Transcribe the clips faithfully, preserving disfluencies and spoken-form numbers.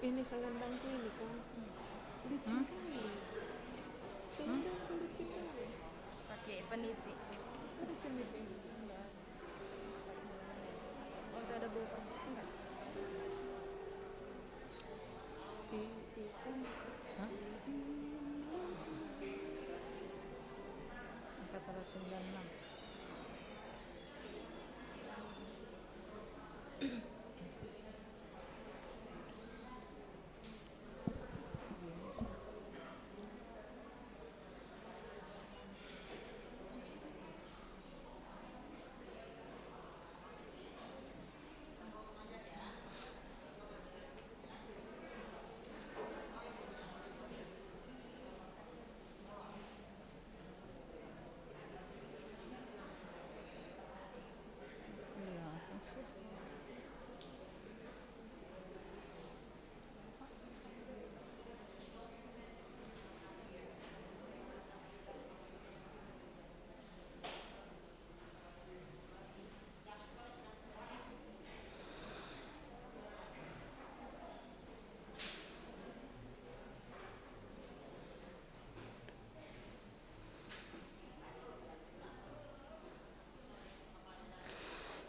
Ini selendangku ini, Kak. Licin kali. Selendangku licin kali. Pakai peniti. Licin itu. Oh, itu ada buku. Enggak. Di, di, kan. Hah? Angkatan sembilan enam.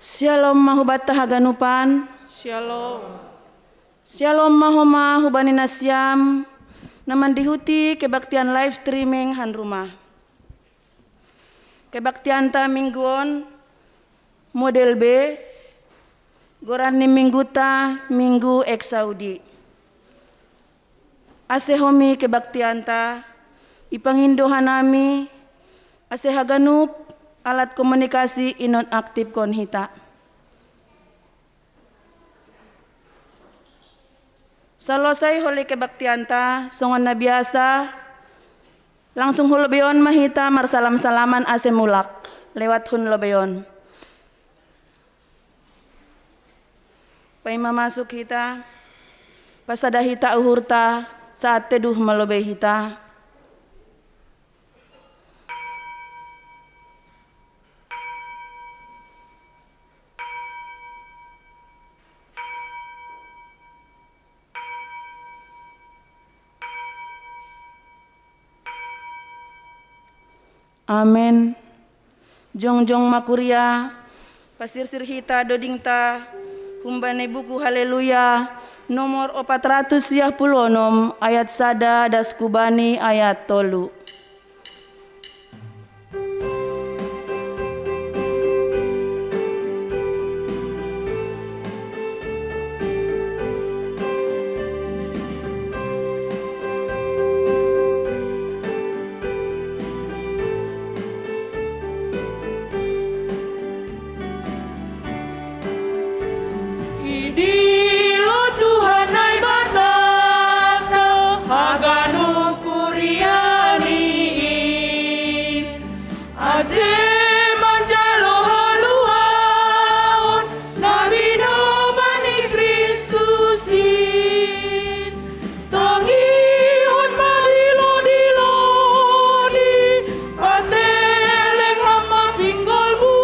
Shalom mahubatta haganupan. Shalom. Shalom mahoma hubani nasiam na mandihuti kebaktian live streaming han rumah. Kebaktianta minggu on model B, goran ni mingguta Minggu Exaudi. Ase homi kebaktianta, ipangindo hanami, ase haganup alat komunikasi i nonaktifkon hita. Salosai holi kebaktianta, songon na biasa, langsung hu lobeion ma hita marsalam-salaman ase mulak lewat hun lobeion. Paima masuk hita, pasada hita uhurta, saat teduh malobei hita. Amen. Jongjong ma kuria, pasirsir hita dodingta humbani buku Haleluya, nomor opat ratus siah pulu onom, ayat sada das hubani ayat tolu. Idilo Tuhan Naibatata haganup kuria ni in, ase manjalo haluaon na binoban ni Kristus in. Tangihon ma dilodiloni, pateleng ham ma pinggolmu,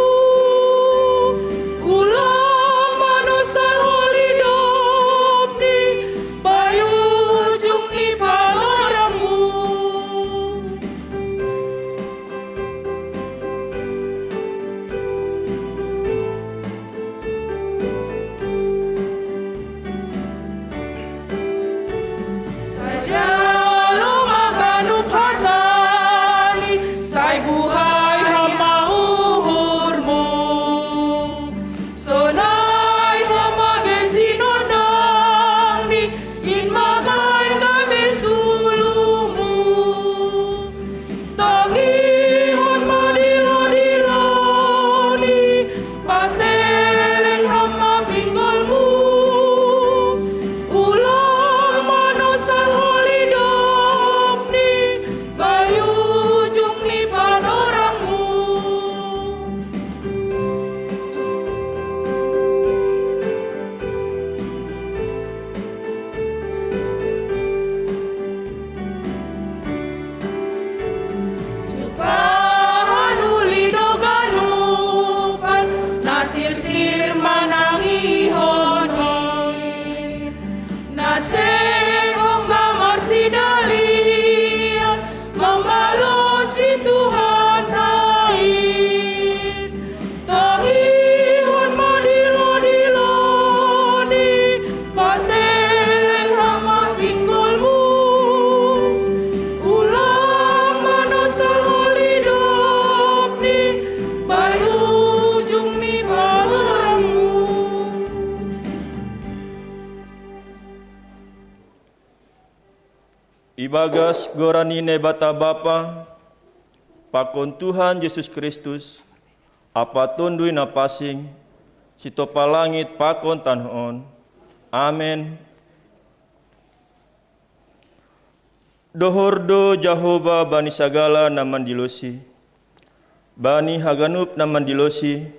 ulang manosal holidopni, bayu ujung ni panorangmu. Sai jalo ma ganup hatani, sai buhai ham ma uhurmu. Sonai ho ma gabe sinondangni, in ma bahen gabe sulumu. Tangihon ma dilodiloni, pateleng ham ma pinggolmu, ulang manosal holidopni, bayu ujung ni panorang. Bagas goran ni Naibata Bapa, pakon Tuhan Jesus Kristus, Apa Tonduy Na Pasing, sitopa langit pakon tanoh on. Amen. Dohor do Jahowa bani sagala na mandilosi, bani haganup na mandilosi,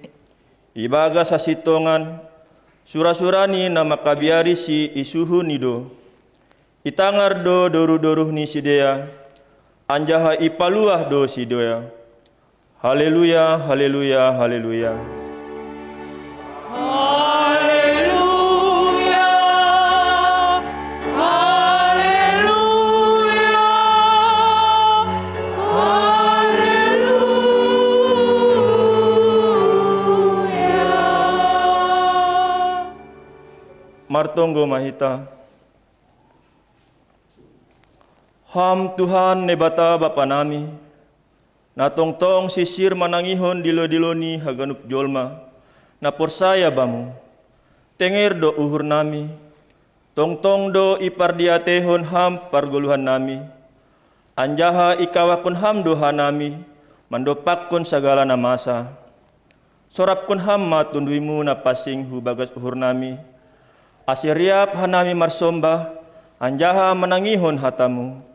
ibagas hasintongan, sura-surani na mangkabiarisi i suhuni do. Itangar do doruh-doruh ni sidea, anjaha ipaluah do sidea. Haleluya, haleluya, haleluya. Haleluya, haleluya, haleluya. Martonggo ma hita. Ham Tuhan Naibata Bapa nami, na tongtong sirsir manangihon dilo-dilo ni haganup jolma, na porsaya Bamu. Tenger do uhur nami, tongtong do ipardiateihon Ham pargoluhan nami, anjaha ikawahkon Ham do hanami mandompakkon sagala na masa. Sorapkon Ham ma Tonduy-Mu na pasing hu bagas uhur nami, ase riap hanami marsombah, anjaha manangihon hata-Mu.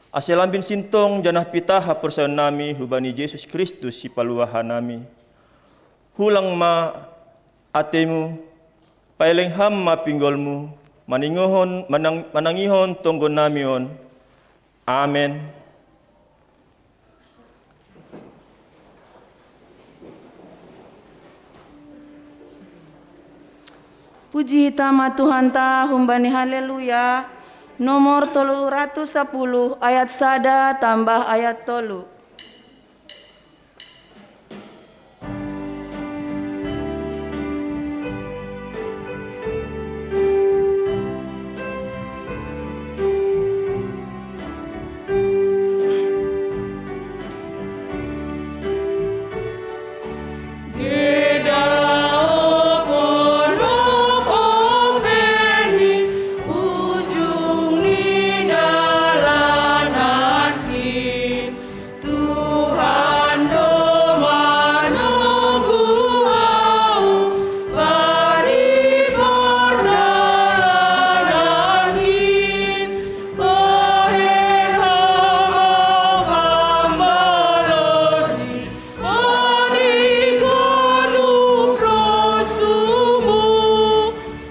Ase lambin sintong janah pitah haporsayaon nami hubani Jesus Kristus Sipaluah hanami. Hulang ma atei-Mu, paeleng Ham ma pinggol-Mu, maningohon, manang-, manangihon tonggo nami on. Amen. Puji hita ma Tuhanta humbani Haleluya, nomor tolu ratus sapuluh, ayat sada tambah ayat tolu. Tuhan do manonggu ahu bani pardalanan in, bahen Ham mambalosi bani ganup rosuh-Mu.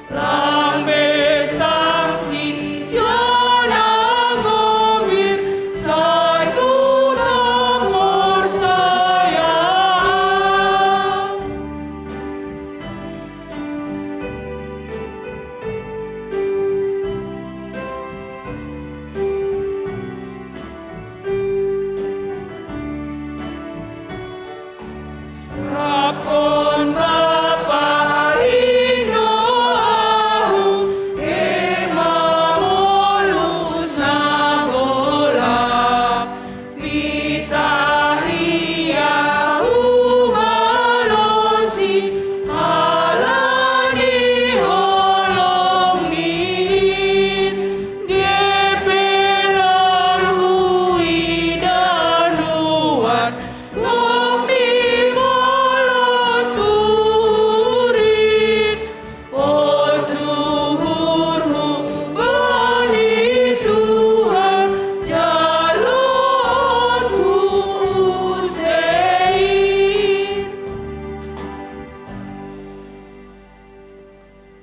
Lang be sangsi janah gobir, sai totap porsaya. Rapkon Bapa in do ahu, kemah molus na golap, pitah Ia hubalosi halani holong-Ni in, gepeng lalu idanuan, gok ni balas uhur in. Pos uhurhu bani Tuhan, jaloonku use in.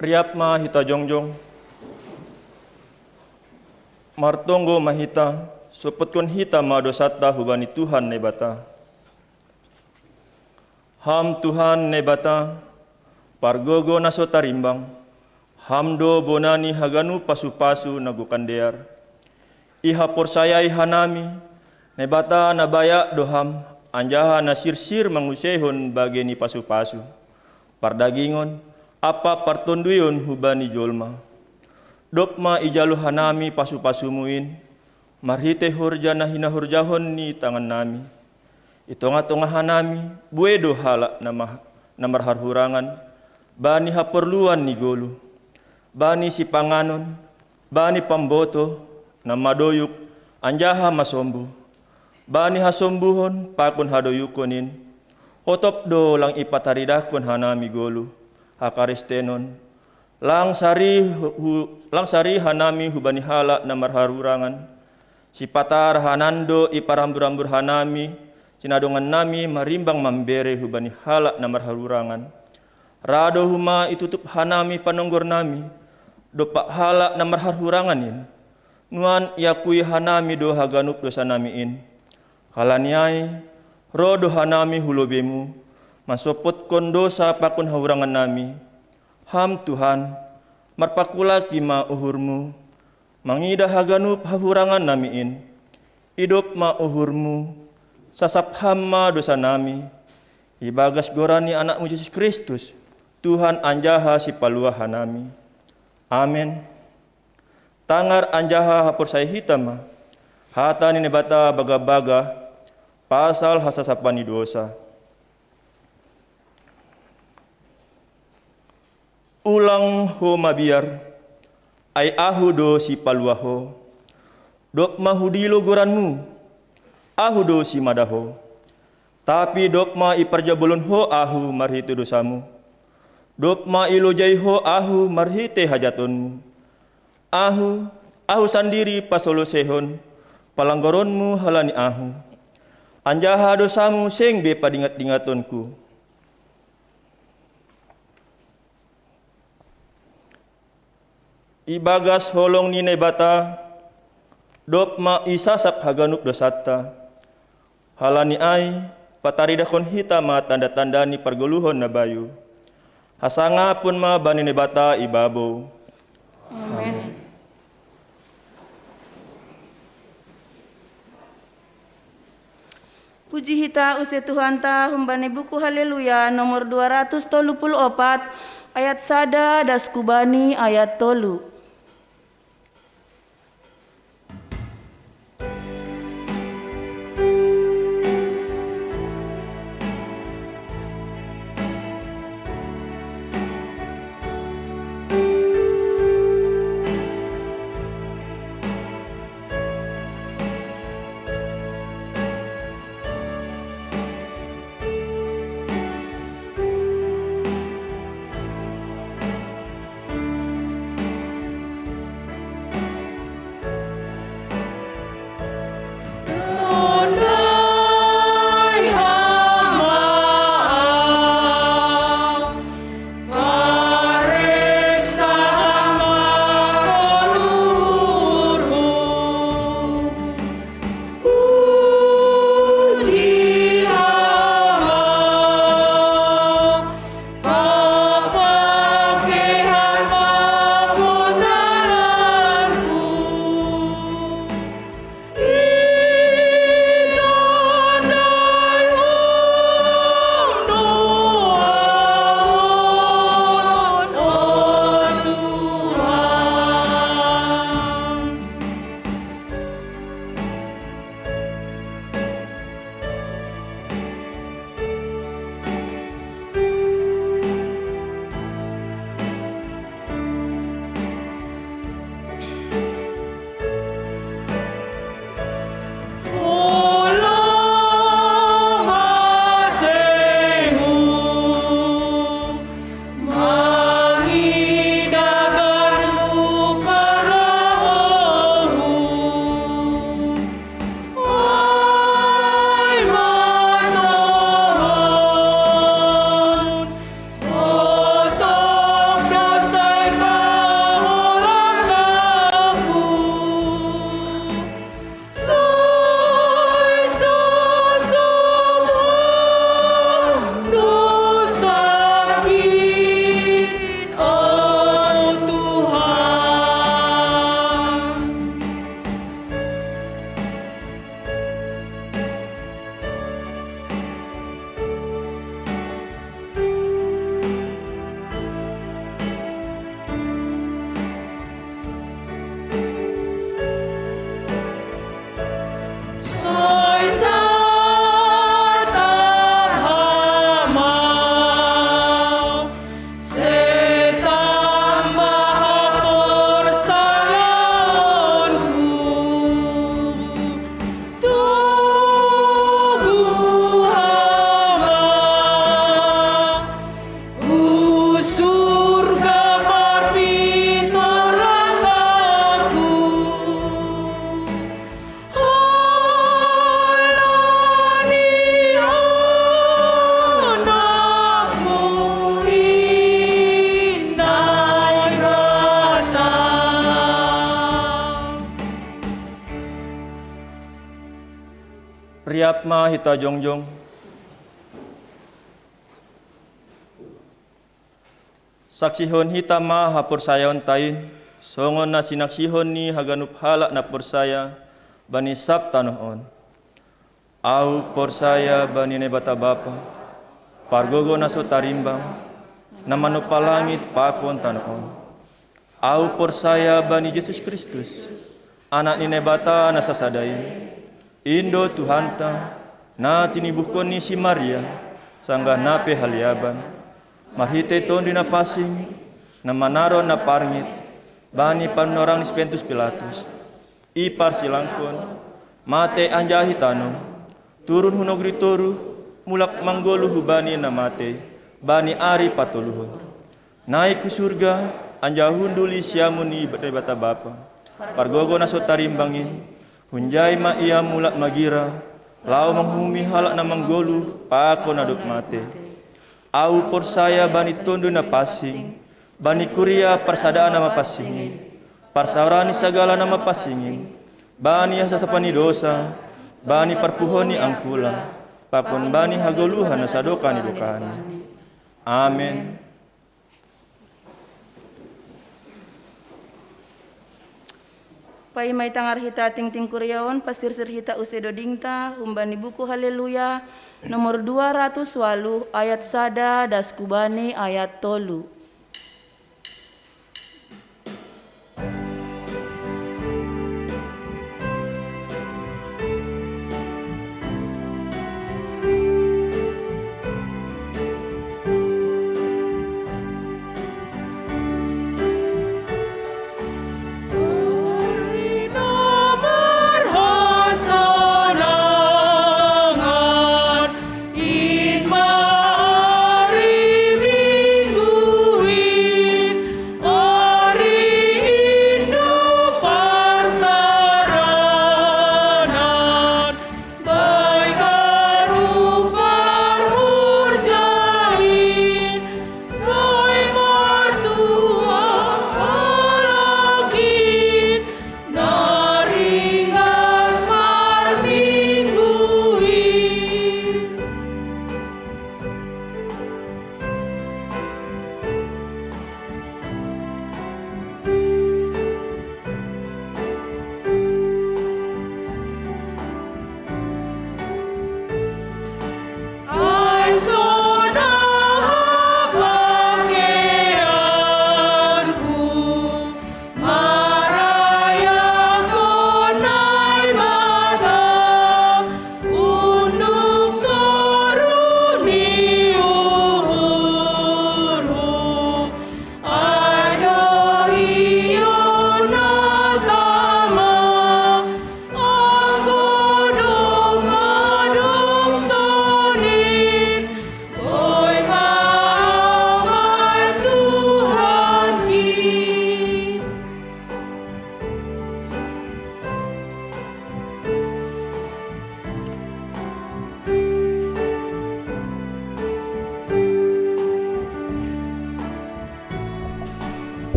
Riap ma hita jongjong. Martonggo ma hita, sopotkon hita ma dosanta hubani Tuhan Naibata. Ham Tuhan Naibata, pargogo na so tarimbang, Ham do bona ni haganup pasu-pasu na gokan dear. Ihaporsayai hanami, Naibata na bayak do Ham, anjaha na sirsir manguseihon bagei ni pasu-pasu, pardagingon ampa partonduyon hubani jolma. Dob ma ijalo hanami pasu-pasuMu in, marhitei horja na hinahorjahon ni tangannami. I tongah-tongah hanami, buei do halak na ma-, na marharhurangan, bani haporluan ni goluh, bani sipanganon, bani pambotoh, na madoyuk, Anjaha masombu, bani hasombuhon pakon hadoyukon in, hotop do lang ipataridahkon hanami goluh hakaristenon, lang sari hu-, lang sari hanami hubani halak na marhahurangan, sipata rahanan do iparambur-ambur hanami sinadongannami marimbang mambere hubani halak na marhahurangan. Ra do homa itutup hanami panonggornami, dompak halak na marhahurangan in. Nuan iakui hanami do haganup dosanami in. Halani ai, ro do hanami hu lobeimu, mansompotkon dosa pakon hahurangannami. Ham Tuhan, marpakulaki ma uhurmu, mangidah haganup hahurangannami in. Idop ma uhurmu, sasap ham ma dosanami. Ibagas goran ni Anakmu Jesus Kristus, Tuhan anjaha Sipaluah hanami. Amen. Tangar anjaha haporsaya hita ma hata ni Naibata bagah-bagah pasal hasasapan ni dosa. Ulang ho mabiar, ai Ahu do Sipaluah ho. Dob ma hudilo goranmu, Ahu do simada ho. Tapi dob ma iparjabolon ho Ahu marhitei dosamu. Dob ma ilojai ho Ahu marhitei hajatonmu. Ahu, Ahu sandiri pasolosehon palanggoronmu halani Ahu. Anjaha dosamu seng be padingat-dingatonku. Ibagas holong ni Naibata, dob ma isasap haganup dosanta. Halani ai, pataridahkon hita ma tanda-tanda ni pargoluhon na bayu. Hasangapon ma bani Naibata i babou. Amen. Puji hita use Tuhanta humbani buku Haleluya nomor dua ratus tolu puluh opat, ayat sada das kubani ayat tolu. Siap ma hita jongjong. Saksihon hita ma haporsayaonta in, songon na sinaksihon ni haganup halak na porsaya bani sab tanoh on. Ahu porsaya bani Naibata Bapa, pargogo na so tarimbang, na manompa langit pakon tanoh on. Ahu porsaya bani Jesus Kristus, Anak ni Naibata na sasada in, in do Tuhanta, na tinibuhkon ni si Maria, sanggah na pe haliaban, marhitei Tonduy Napansing, na manaron na parngit, bani panunorang ni si Pontius Pilatus. Iparsilangkon, mate anjahi tanom, turun hu nogori toruh, mulak manggoluh hubani na mate, bani ari patoluhon. Naik hu surga, anjaha hundul i siamun ni Naibata Bapa, pargogo na so tarimbang in, hunjai ma ia mulak magira, laho manguhumi halak na manggoluh, pakon na dob mate. Ahu porsaya bani Tonduy Napansing, bani kuria parsadaan na mapansing in, parsaoran ni sagala na mapansing in, bani hasasapan ni dosa, bani parpuhon ni angkula, pakon bani hagoluhan na sadokah ni dokahna. Amen. Paima itangar hita tingting kuria on, pasirsir hita use dodingta, humbani buku Haleluya, nomor dua ratus waluh, ayat sada das kubani ayat tolu.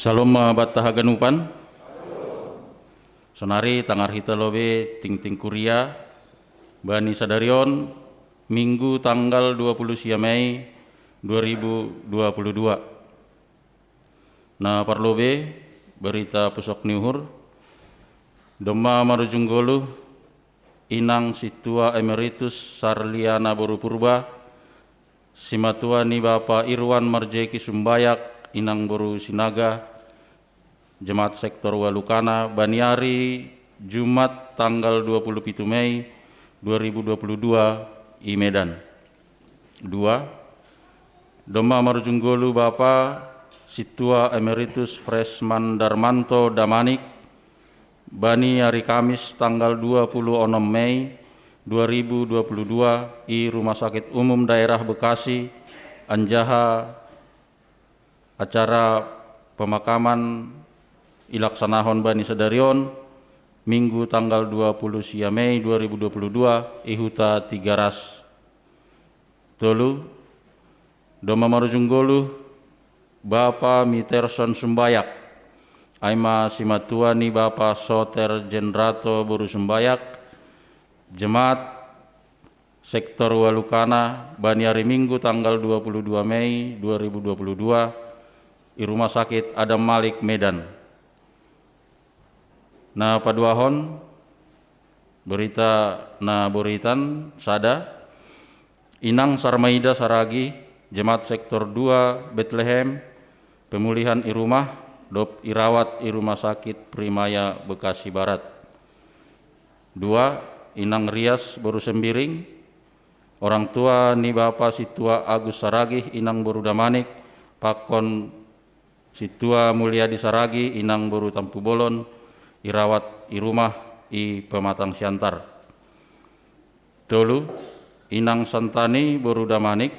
Salom ma banta haganupan. Sonari tangar hita lobe tingting kuria bani sadari on, Minggu tanggal dua puluh sia Mei dua ribu dua puluh dua. Na parlobe, berita pusok ni uhur, domma marujung goluh Inang Sintua Emeritus Sarliana boru Purba, simatua ni Bapa Irwan Marjeki Sumbayak, Inang boru Sinaga, Jemaat Sektor Walukana, bani ari Jumat tanggal dua puluh pitu Mei dua ribu dua puluh dua i Medan. Dua, Domma marujung golu Bapa Sintua Emeritus Fresman Darmanto Damanik, bani ari Kamis tanggal dua puluh onom Mei dua ribu dua puluh dua i Rumah Sakit Umum Daerah Bekasi, anjaha acara pemakaman ilaksanahon bani sadarion, Minggu tanggal dua puluh sia Mei dua ribu dua puluh dua, i huta Tigaras. Tolu, domma marujung golu Bapa Miterson Sumbayak, ai ma simatua ni Bapa Soter Jenrato boru Sumbayak, jemaat sektor Walukana, bani ari Minggu tanggal dua puluh dua Mei dua ribu dua puluh dua, i Rumah Sakit Adam Malik Medan. Na paduahon, berita na boritan sada, Inang Sarmaida Saragi, jemaat sektor dua Betlehem, pemulihan i rumah, dob irawat i Rumah Sakit Primaya Bekasi Barat. Dua, Inang Rias boru Sembiring, orang tua ni Bapa Sintua Agus Saragih, Inang boru Damanik, pakon Sintua Muliadi Saragi, Inang boru Tampubolon, irawat i rumah i Pematang Siantar. Tolu, Inang Santani boru Damanik,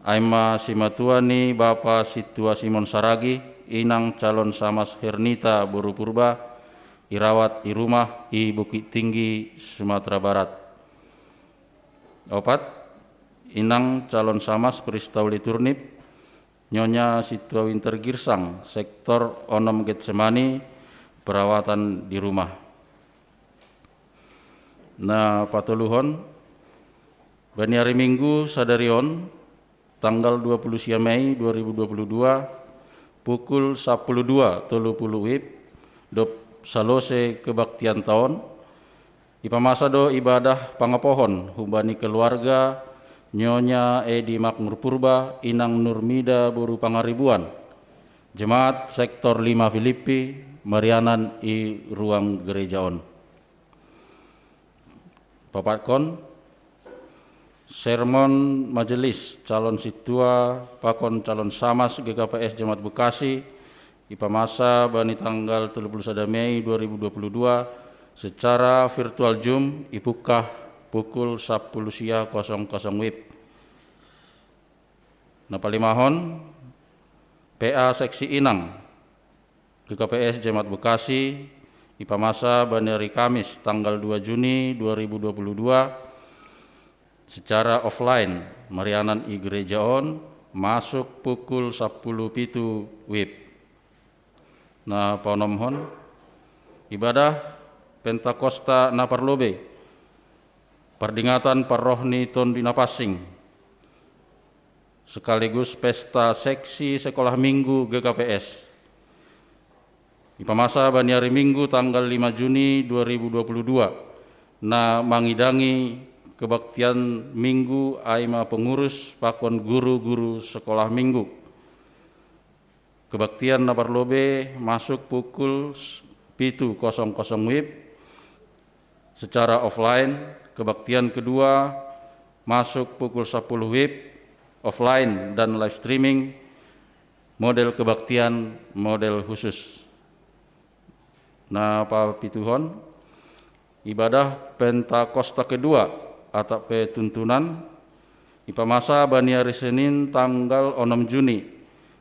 ai ma simatua ni Bapa Sintua Simon Saragi, Inang Calon Samas Hernita boru Purba, irawat i rumah i Bukittinggi, Sumatera Barat. Opat, Inang Calon Samas Pristauli Turnip, Nyonya Sintua Winter Girsang, sektor onom Getsemani, perawatan di rumah. Na patoluhon, bani ari Minggu sadarion, tanggal dua puluh sia Mei dua ribu dua puluh dua, pukul sapuluh dua tolu puluh WIB, dob salose kebaktian taon, ipamasa do ibadah pangapohon humbani keluarga Nyonya Edi Makmur Purba, Inang Nurmida boru Pangaribuan, jemaat sektor lima Filipi, marianan i ruang gereja on. Paopatkon, sermon majelis calon sintua pakon calon samas G K P S Jemaat Bekasi, ipamasa bani tanggal tolu puluh sada Mei dua ribu dua puluh dua, secara virtual Zoom, ipungkah pukul sapuluh sia kosong kosong WIB. Na palimahon, P A Seksi Inang G K P S Jemaat Bekasi, ipamasa bani ari Kamis tanggal dua Juni dua ribu dua puluh dua, secara offline, marianan i gereja on, masuk pukul sapuluh pitu WIB. Na paonomhon, ibadah Pentakosta na parlobei, pardingatan parroh ni Tonduy Napansing, sekaligus pesta seksi sekolah minggu G K P S, ipamasa bani ari Minggu tanggal lima Juni dua ribu dua puluh dua, na mangidangi kebaktian Minggu, ai ma pengurus pakon guru-guru sekolah minggu. Kebaktian na parlobei masuk pukul pitu kosong kosong WIB secara offline, kebaktian kedua masuk pukul sapuluh WIB, offline dan live streaming, model kebaktian model khusus. Na papituhon, ibadah Pentakosta kedua atap pe tuntunan, ipamasa bani ari Senin tanggal onom Juni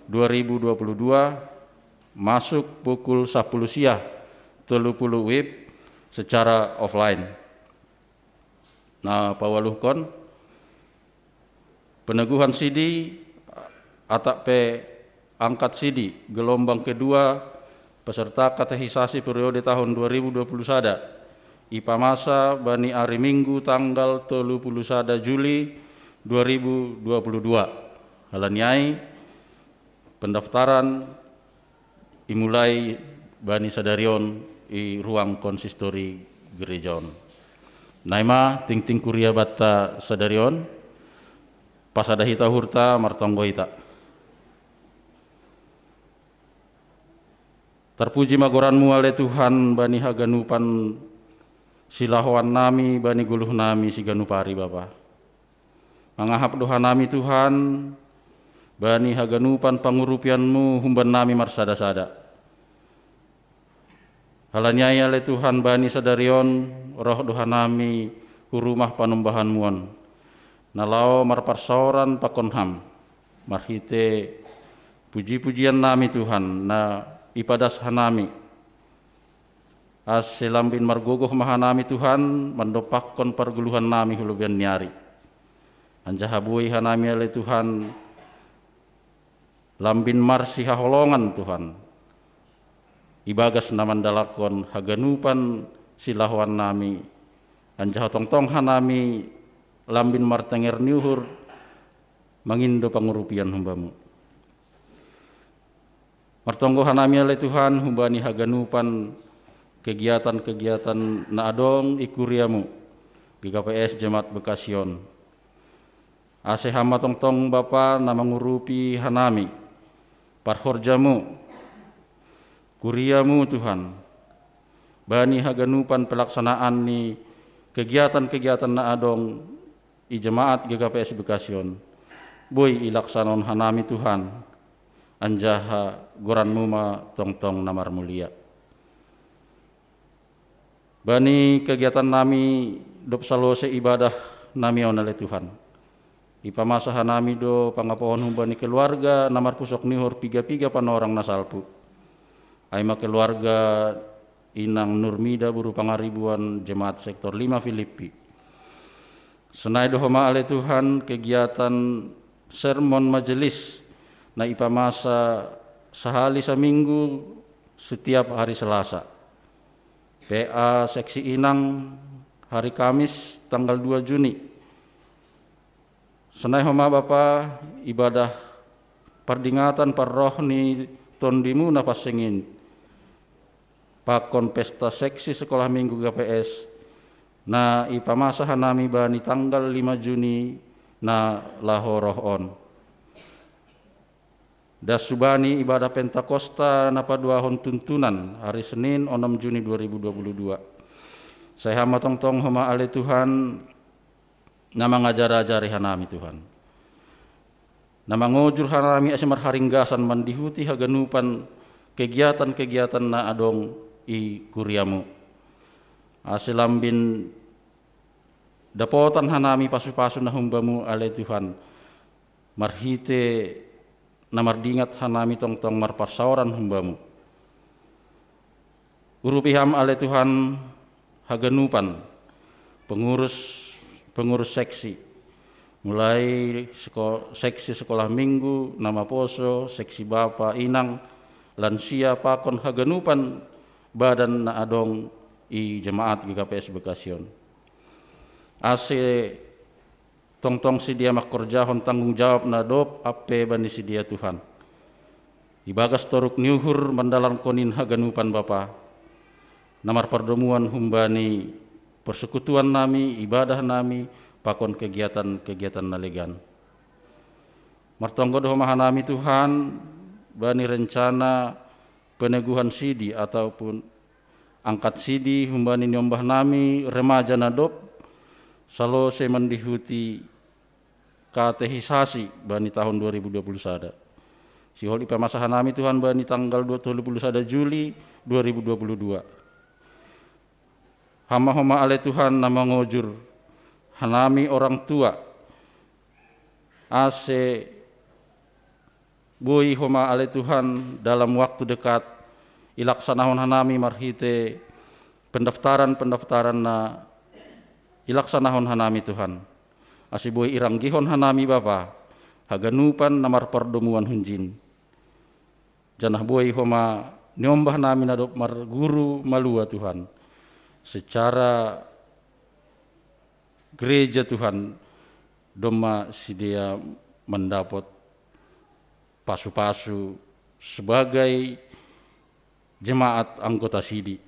dua ribu dua puluh dua, masuk pukul sapuluh sia tolu puluh WIB secara offline. Na paualuhkon, peneguhan sidi atap pe angkat sidi gelombang kedua peserta katekisasi periode tahun dua ribu dua puluh sada, ipamasa bani ari Minggu tanggal tolu puluh sada Juli dua ribu dua puluh dua. Halani ai, pendaftaran imulai bani sadarion i ruang konsistori gereja on. Na i ma tingting kuria banta sadarion, pasada hita uhurta, martonggo hita. Tarpuji ma goran-Mu ale Tuhan bani haganupan silahoan nami bani goluh nami siganup ari Bapa. Mangahap do hanami Tuhan, bani haganupan pangurupianmu humban nami marsada-sada. Halani ai ale Tuhan bani sadarion roh do hanami hu rumah panombahanmuon, na laho marparsaoran pakon ham, marhite puji-pujian nami Tuhan, na ipadas hanami. Ase lambin margogoh ma hanami Tuhan, mandompakkon pargoluhan nami hu lobeian ni ari. Anjaha boi hanami ale Tuhan, lambin marsihaholongan Tuhan, ibagas na mandalankon haganupan silahoan nami, anjaha tongtong hanami lambin martenger ni uhur mangindo pangurupian humbamu. Martonggo hanami ale Tuhan humbani haganupan kegiatan-kegiatan na adong i kuriamu, G K P S Jemaat Bekasi on. Ase ham ma tongtong Bapa na mangurupi hanami, parhorjamu, kuriamu Tuhan, bani haganupan pelaksanaan ni kegiatan-kegiatan na adong i jemaat G K P S Bekasi on, boi ilaksanahon hanami Tuhan, anjaha goranmu ma tongtong na marmulia. Bani kegiatan nami dob salose ibadah nami on ale Tuhan, ipamasa hanami do pangapohon humbani keluarga na marpusok ni uhur piga-piga panorang na salpu. Ai ma keluarga inang Nurmida boru Pangaribuan, jemaat sektor lima Filippi. Sonai do homa ale Tuhan kegiatan sermon majelis na ipamasa sahali saminggu setiap hari Selasa. P A seksi inang hari Kamis tanggal dua Juni. Sonai homa Bapa ibadah pardingatan parroh ni tondimu na pansing in, pakon pesta seksi sekolah minggu G K P S na ipamasa hanami bani tanggal lima Juni na laho roh on. Das hubani ibadah Pentakosta na paduahon tuntunan hari Senin onom Juni dua ribu dua puluh dua. Sai ham ma tongtong homa ale Tuhan na mangajar-ajari hanami Tuhan, na mangojur hanami ase marharinggasan mandihuti haganupan kegiatan-kegiatan na adong i kuriamu. Ase lambin dapotan hanami pasu-pasu na humbamu ale Tuhan, marhite na mardingat hanami tongtong marparsaoran humbamu. Urupi ham ale Tuhan haganupan pengurus, pengurus seksi, mulai seko-, seksi sekolah minggu, na maposo, seksi bapa inang, lansia pakon haganupan badan na adong i jemaat G K P S Bekasi on. Ase tongtong sidea mangkorjahon tanggung jawab na dob ampe bani sidea Tuhan, ibagas toruk ni uhur mandalankon in haganupan Bapa, na marpardomuan humbani persekutuan nami, ibadah nami, pakon kegiatan-kegiatan na legan. Martonggo do homa hanami Tuhan bani rencana peneguhan sidi ataupun angkat sidi humbani niombah nami remaja na dob salose mandihuti katehisasi bani tahun dua ribu dua puluh sada. Sihol ipamasa hanami Tuhan bani tanggal dua puluh sada Juli dua ribu dua puluh dua. Ham ma homa ale Tuhan na mangojur hanami orang tua, ase boi homa ale Tuhan dalam waktu dekat ilaksanahon hanami marhite pendaftaran-pendaftaran na ilaksanahon hanami Tuhan. Ase boi iranggihon hanami Bapa haganupan na marpardomuan hunjin. Janah boi homa niombah nami na dob marguru malua Tuhan. Secara gereja Tuhan, domma sidea mandapot pasu-pasu sebagai jemaat anggota sidi.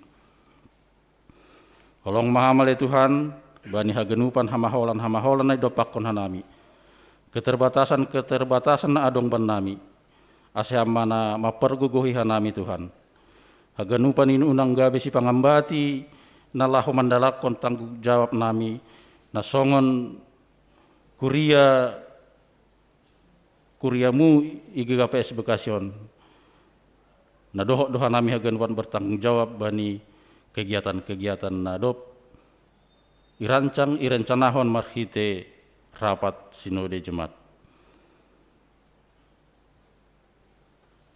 Holong ma ham ale Tuhan bani haganupan hamaholan-hamaholan na idompakkon hanami, keterbatasan-keterbatasan na adong bannami, ase ham ma na mampargogohi hanami Tuhan. Haganupan in unang gabe sipangambati na laho mandalankon tanggung jawab nami, na songon kuria kuriamu i G K P S Bekasi on. Na dohot do hanami haganupan bertanggung jawab bani kegiatan-kegiatan na dob irancang irencanahon marhite rapat sinode jemaat.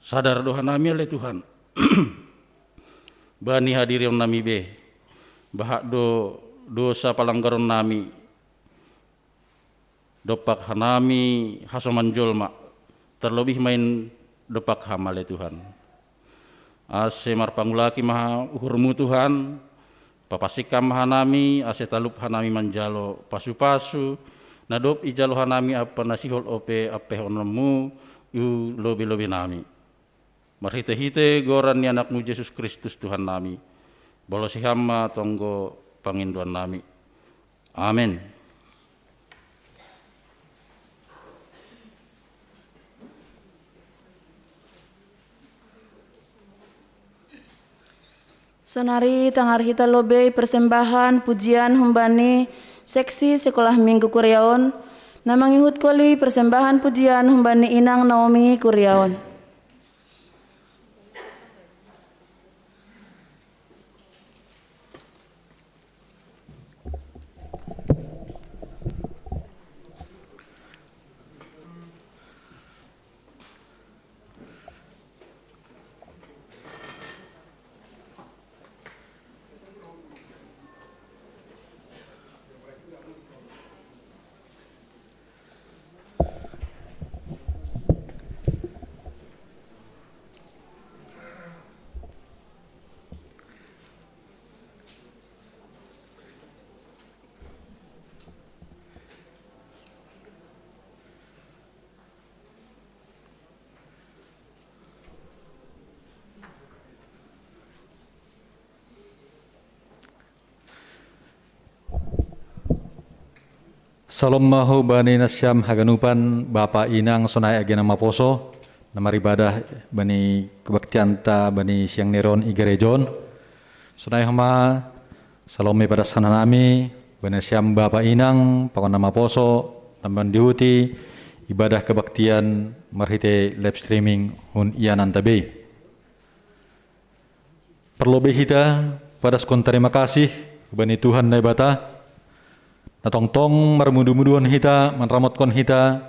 Sadar do hanami ale Tuhan, bani hadirion nami be, bahat do dosa palanggaron nami, dompak hanami hasoman jolma, terlebih main dompak Ham ale Tuhan. Ase marpangulaki ma uhurmu Tuhan, papasik Ham ma hanami, ase talup hanami manjalo pasu-pasu, na dob ijalo hanami ampa na sihol ope ampehononmu i lobe-lobe nami. Marhite-hite goran ni Anakmu Jesus Kristus Tuhan nami, balosi Ham ma tonggo pangindoan nami. Amen. Sonari tangar hita lobei persembahan pujian humbani seksi sekolah minggu kuriaon, na mangihut koli persembahan pujian humbani inang Naomi kuriaon. Salom ma hubani nasiam haganupan, bapa inang sonai age na maposo, na maribadah bani kebaktianta bani siang ni ron i gareja on. Sonai homa salom ma ipadas hanami bani nasiam bapa inang pakon na maposo, na mandihuti ibadah kebaktian marhite live streaming hun iananta be. Parlobei hita padaskon tarima kasih hubani Tuhan Naibata, na tongtong marmudu-muduhon hita, manramotkon hita,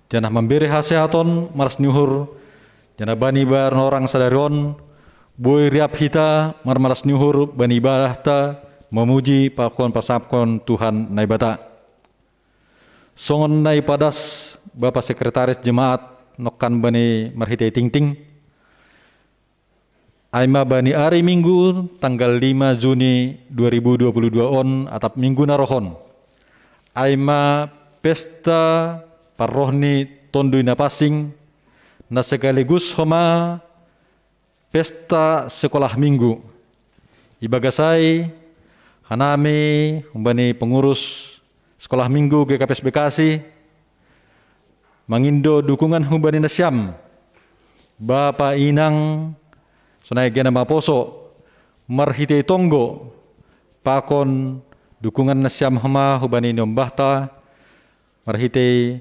janah mambere hasehaton, malas ni uhur, janah bani baron orang sadari on, boi riap hita marmalas ni uhur bani ibadahta, mamuji pakon pasangapkon Tuhan Naibata. Songon na ipadas Bapa Sekretaris Jemaat nongkan bani marhitei tingting, ai ma bani ari Minggu tanggal lima Juni dua ribu dua puluh dua on atap Minggu na roh on, ai ma pesta parroh ni Tonduy Napansing, na sekaligus homa pesta sekolah Minggu. Ibagas ai hanami humbani pengurus sekolah Minggu G K P S Bekasi mangindo dukungan hubani nasiam, bapa inang, sonai age na maposo, marhitei tonggo, pakon dukungan nasiam homa hubani niombahta, marhitei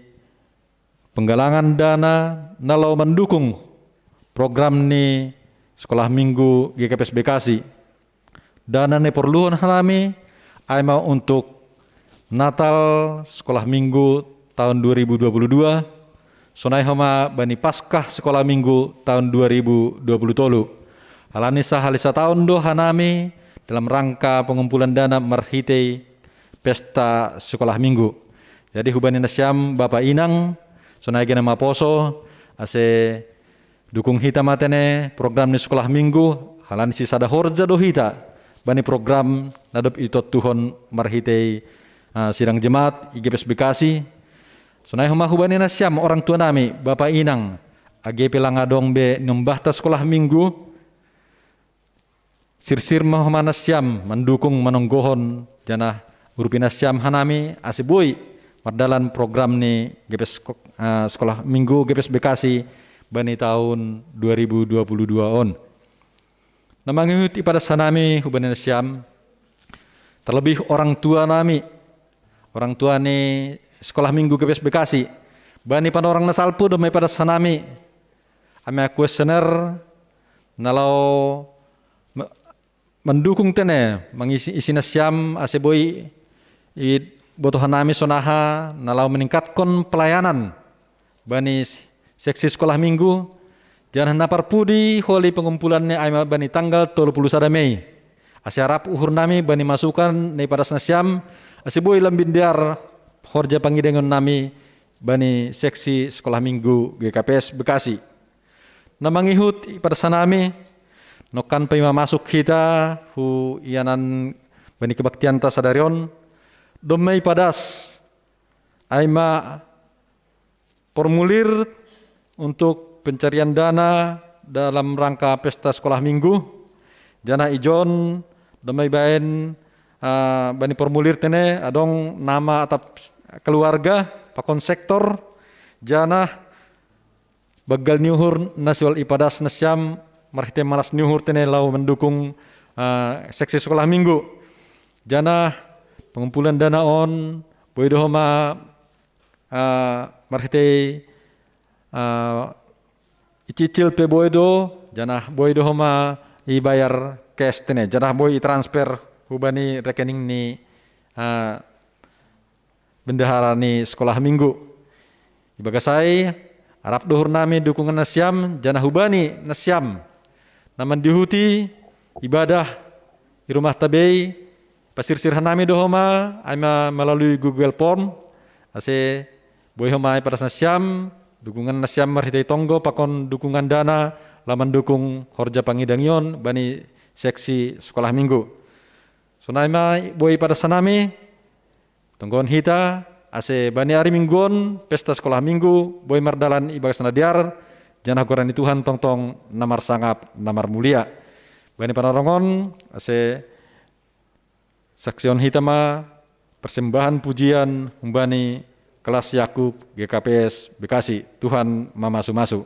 penggalangan dana na laho mandukung program ni sekolah Minggu G K P S Bekasi. Dana na iporluhon hanami ai ma untuk Natal sekolah Minggu tahun dua ribu dua puluh dua, sonai homa bani Paskah sekolah Minggu tahun dua ribu dua puluh tolu. Alani sahali sataon do hanami dalam rangka pengumpulan dana marhitei pesta sekolah Minggu. Jadi hubani nasiam bapa inang, sonai age na maposo, ase dukung hita ma tene program ni sekolah Minggu, halani sisada horja do hita bani program na dob itontuhon marhitei, ah, sidang jemaat i G P S Bekasi. Sonai homa hubani nasiam orang tua nami, bapa inang, age pe lang adong be niombahta sekolah Minggu, sirsir ma homa nasiam mandukung manonggohon janah urupi nasiam hanami ase boi mardalan program ni G P S ko-, eh, sekolah Minggu G P S Bekasi bani tahun dua ribu dua puluh dua on. Na mangihut ipadas hanami hubani nasiam, terlebih orang tua nami, orang tua ni sekolah Minggu G P S Bekasi, Bani panorang na salpu do mai padas hanami, ami kuesioner na laho mendukung tene mangisi isi nasiam ase boi iboto hanami sonaha na laho meningkatkon pelayanan bani seksi sekolah minggu. Janah na parpudi holi pengumpulan ni ai ma bani tanggal tolu puluh sada Mei. Ase arap uhur nami bani masukan ni padas nasiam ase boi lambin dear horja pangidangion nami bani seksi sekolah minggu G K P S Bekasi. Na mangihut ipadas hanami, nongkan pe ima masuk hita hu ianan bani kebaktianta sadari on, dommai padas ai ma formulir untuk pencarian dana dalam rangka pesta sekolah minggu. Janah ijon dommai baen uh, bani formulir tene adong nama atap keluarga pakon sektor, janah banggal ni uhur na siwal ipadas nasiam marhite malas ni uhur tene laho mendukung uh, seksi sekolah minggu. Janah pengumpulan dana on boi do homa uh, marhite uh, icicil pe boi do, janah boi do homa ibayar cash tene, janah boi itransfer hubani rekening ni uh, bendahara ni sekolah minggu. Ibagas ai arap do uhur nami dukungan nasiam janah hubani nasiam na mandihuti ibadah i rumah tabei, pasirsir hanami do homa ai ma melalui Google Form, ase boi homa ipadas nasiam dukungan nasiam marhitei tonggo pakon dukungan dana laho mandukung horja pangidangion bani seksi sekolah minggu. Sonai ma boi ipadas hanami, tonggohon hita ase bani ari minggu on pesta sekolah minggu boi mardalan ibagas na dear, janah goran ni Tuhan tongtong na marsangap na marmulia. Bani panorang on ase saksihon hita ma persembahan pujian humbani kelas Yakub G K P S Bekasi. Tuhan mamasu-masu.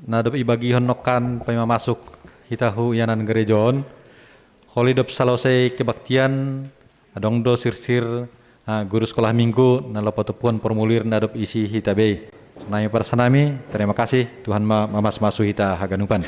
Na dob ibagihon nongkan paimamasuk hita hu ianan gereja on, holi dob salosai kebaktian, adong do sirsir, ah, guru sekolah minggu na laho patupuhon formulir na dob isi hita bei. Sonai ma parsanami, terima kasih, Tuhan ma-, mamasumasu hita haganupan.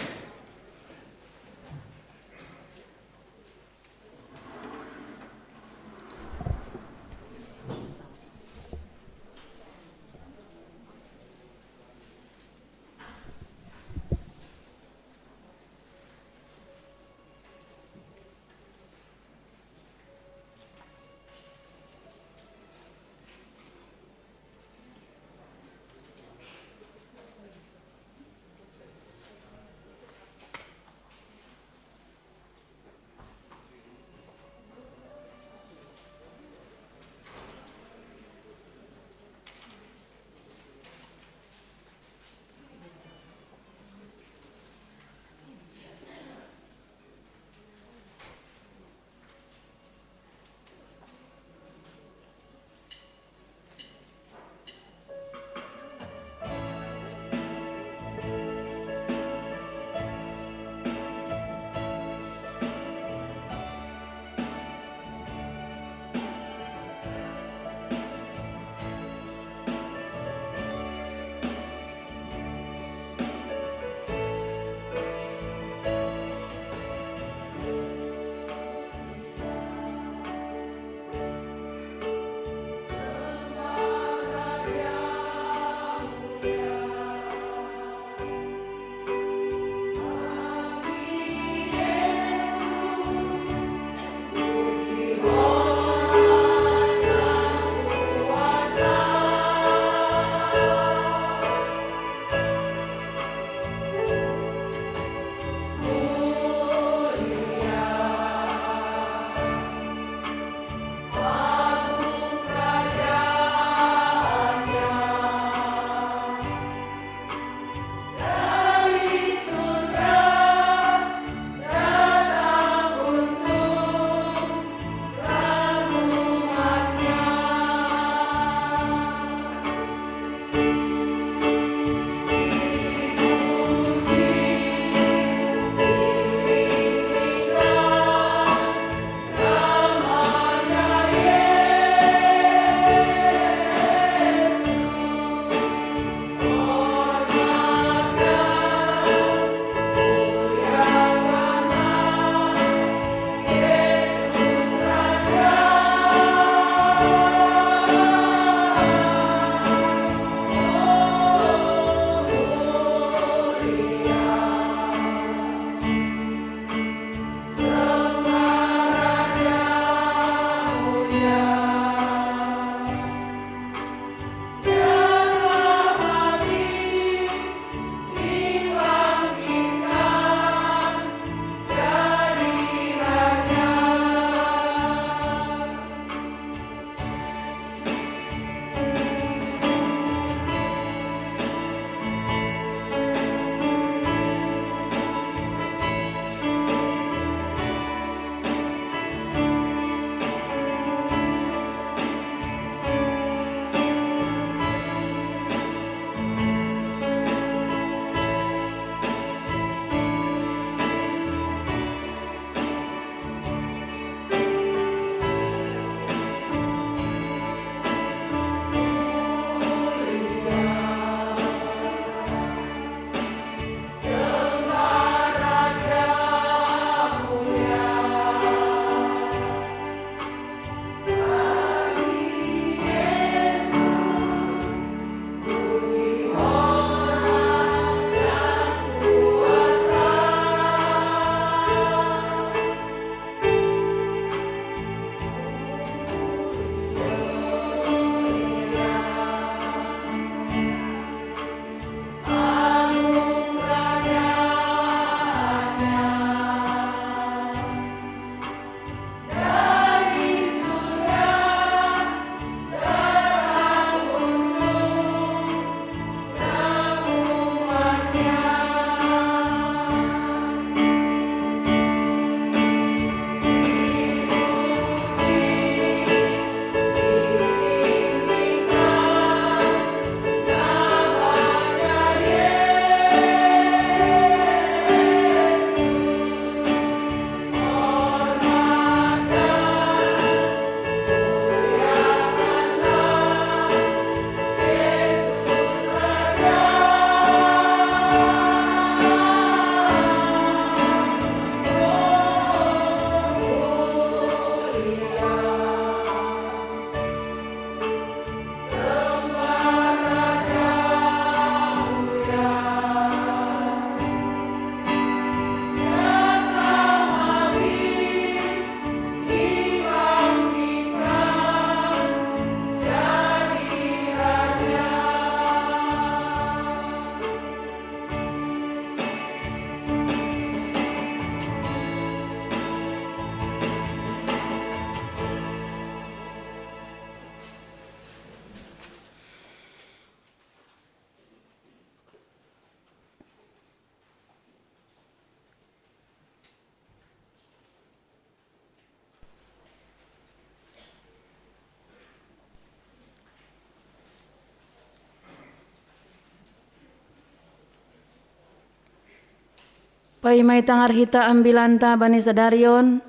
Ai mai tangar hita ambilanta bani sadarion,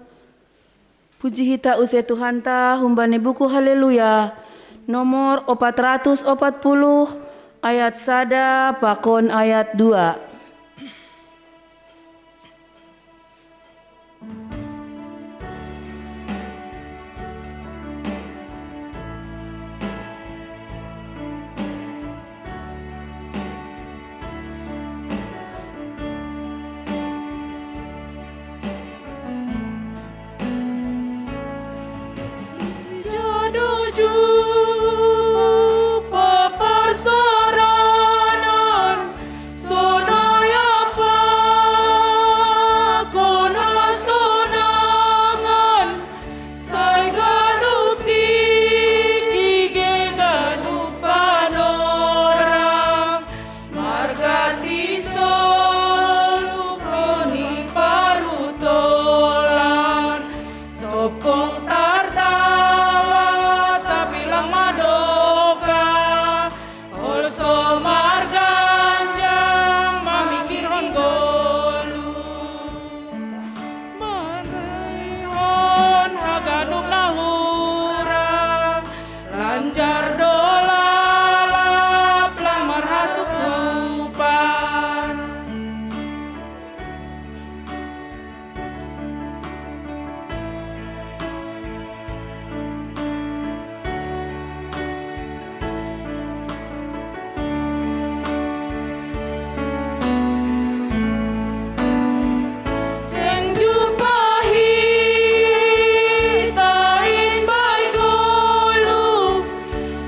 puji hita use Tuhanta humbani buku Haleluya, nomor opat ratus opat puluh, ayat sada pakon ayat dua. Jadoju paparsaranan, sonai apa kona sonangan, sai ganup tiki ge ganup panorang. Margati solu koni parutolan, sopong tartala tapilang madoka, holso marganjang mamikirhon golu. Manaihon haganup na hurang, lanjar do lalap lang marhasuhupan. Seng jumpa hita in bai goluh,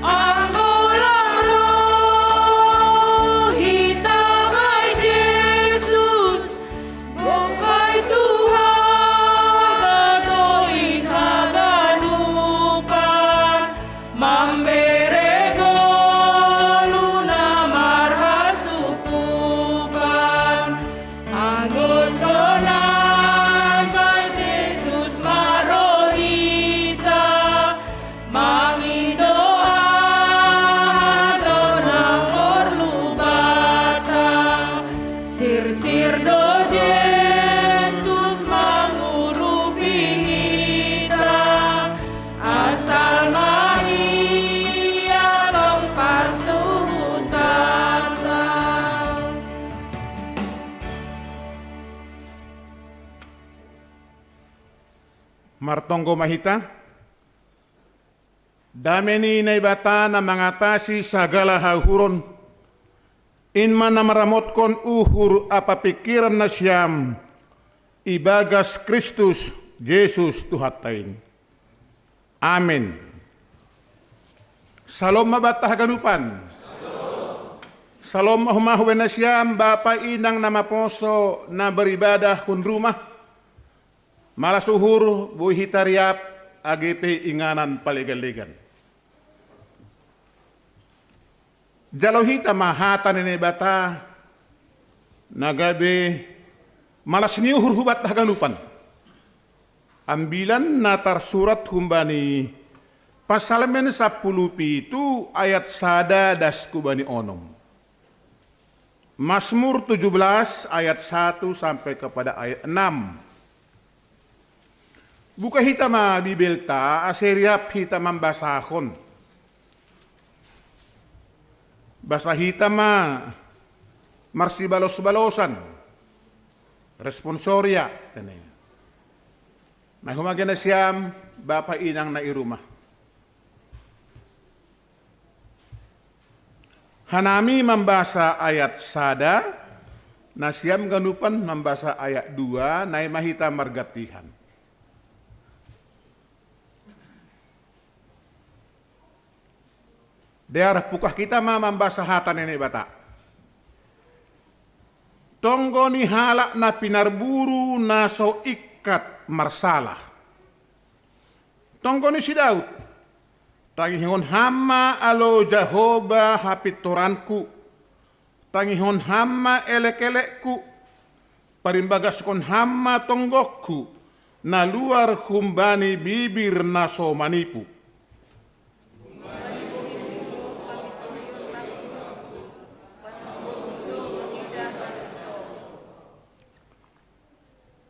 anggo lang roh hita bai Jesus, gok bai Tuhan do in haganupan, mambere goluh na marhasuhupan. Anggo sonai bai Jesus ma roh hita, mangindo aha do na porlu banta. Sirsir do Jesus mangurupi hita, asal ma Ia tong parsuhutanta. Martonggo ma hita. Dame ni Naibata na mangatasi sagala hauhuron, in ma na maramotkon uhur ampa pingkiran nasiam ibagas Kristus Jesus Tuhanta in. Amen. Salom ma banta haganupan. Salom ma homa hubahen nasiam bapa inang na maposo na beribadah hun rumah. Malas uhur boi hita riap age pe inganan paleganlegan. Jalo hita ma hata ni Naibata na gabe malas ni uhur hu banta haganupan. Ambilan na tarsurat humbani Psalmen sampulu pitu ayat sada das hubani onom. Mazmur tujuh belas ayat satu sampai kepada ayat enam. Buka hita ma Bibelta ase riap hita mambasahon. Basa hita ma marsibalos-balosan. Responsoria, tene. Na humage nasiam bapa inang na i rumah. Hanami mambasa ayat sada, nasiam ganupan mambasa ayat dua, nai ma hita margantihan. Dear, pungkah hita ma mambasa hata ni Naibata. Tonggo ni halak na pinarburu na so ingkat marsalah. Tonggo ni si Daud. Tangihon Ham ma alo Jahowa hapintoranku. Tangihon Ham ma elek-elekku. Parimbagaskon Ham ma tonggokku, na luar humbani bibir na so manipu.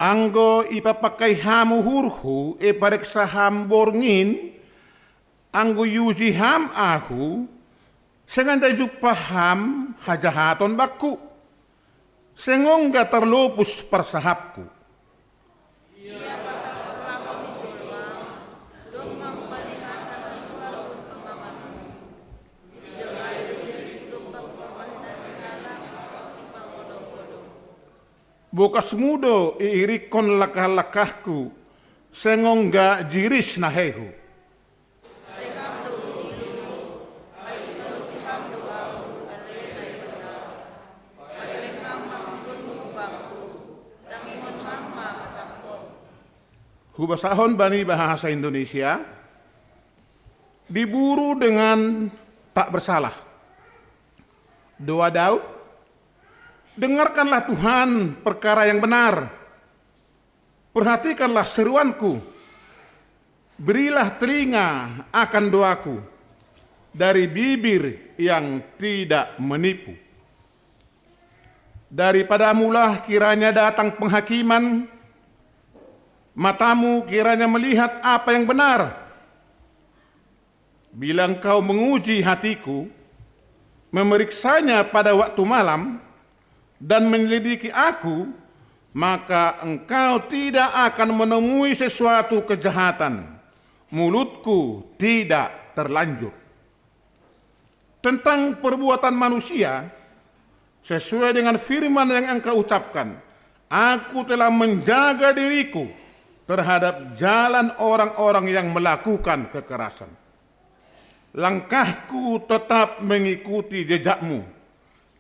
Anggo ipapakai ham uhurhu, ipareksa ham borngin, anggo iuji ham ahu, seng enda jumpah ham hajahaton bangku, seng ongga tarlopus parsahapku. Bokasmu do iirikkon langkah-langkahku, seng ongga jiris nahehu. Hubasahon bani bahasa Indonesia, diburu dengan tak bersalah. Doa Daud, dengarkanlah Tuhan perkara yang benar. Perhatikanlah seruanku, berilah telinga akan doaku dari bibir yang tidak menipu. Daripadamulah kiranya datang penghakiman, matamu kiranya melihat apa yang benar. Bila engkau menguji hatiku, memeriksanya pada waktu malam, dan menyelidiki aku, maka engkau tidak akan menemui sesuatu kejahatan. Mulutku tidak terlanjur. Tentang perbuatan manusia, sesuai dengan firman yang engkau ucapkan, aku telah menjaga diriku terhadap jalan orang-orang yang melakukan kekerasan. Langkahku tetap mengikuti jejakmu,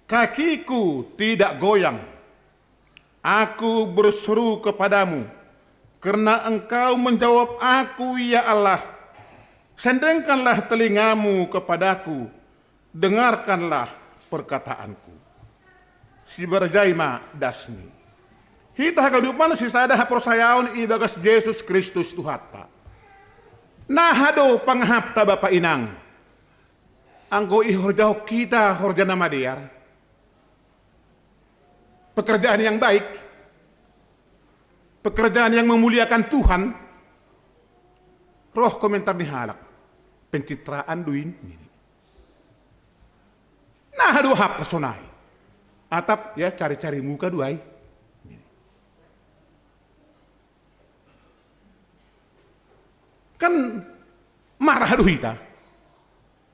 kakiku tidak goyang. Aku berseru kepadamu, karena engkau menjawab aku, ya Allah. Sendengkanlah telingamu kepadaku, dengarkanlah perkataanku. Sibarjai ma dasni. Hita haganupan sisada haporsayaon ibagas Jesus Kristus Tuhanta. Naha do pangahapta bapa inang, anggo ihorjahon hita horja na madear, pekerjaan yang baik, pekerjaan yang memuliakan Tuhan, roh komentar ni halak, pencitraan do i. Naha do hap sonai. Atap ya cari-cari muka do ai. Kan marah do hita.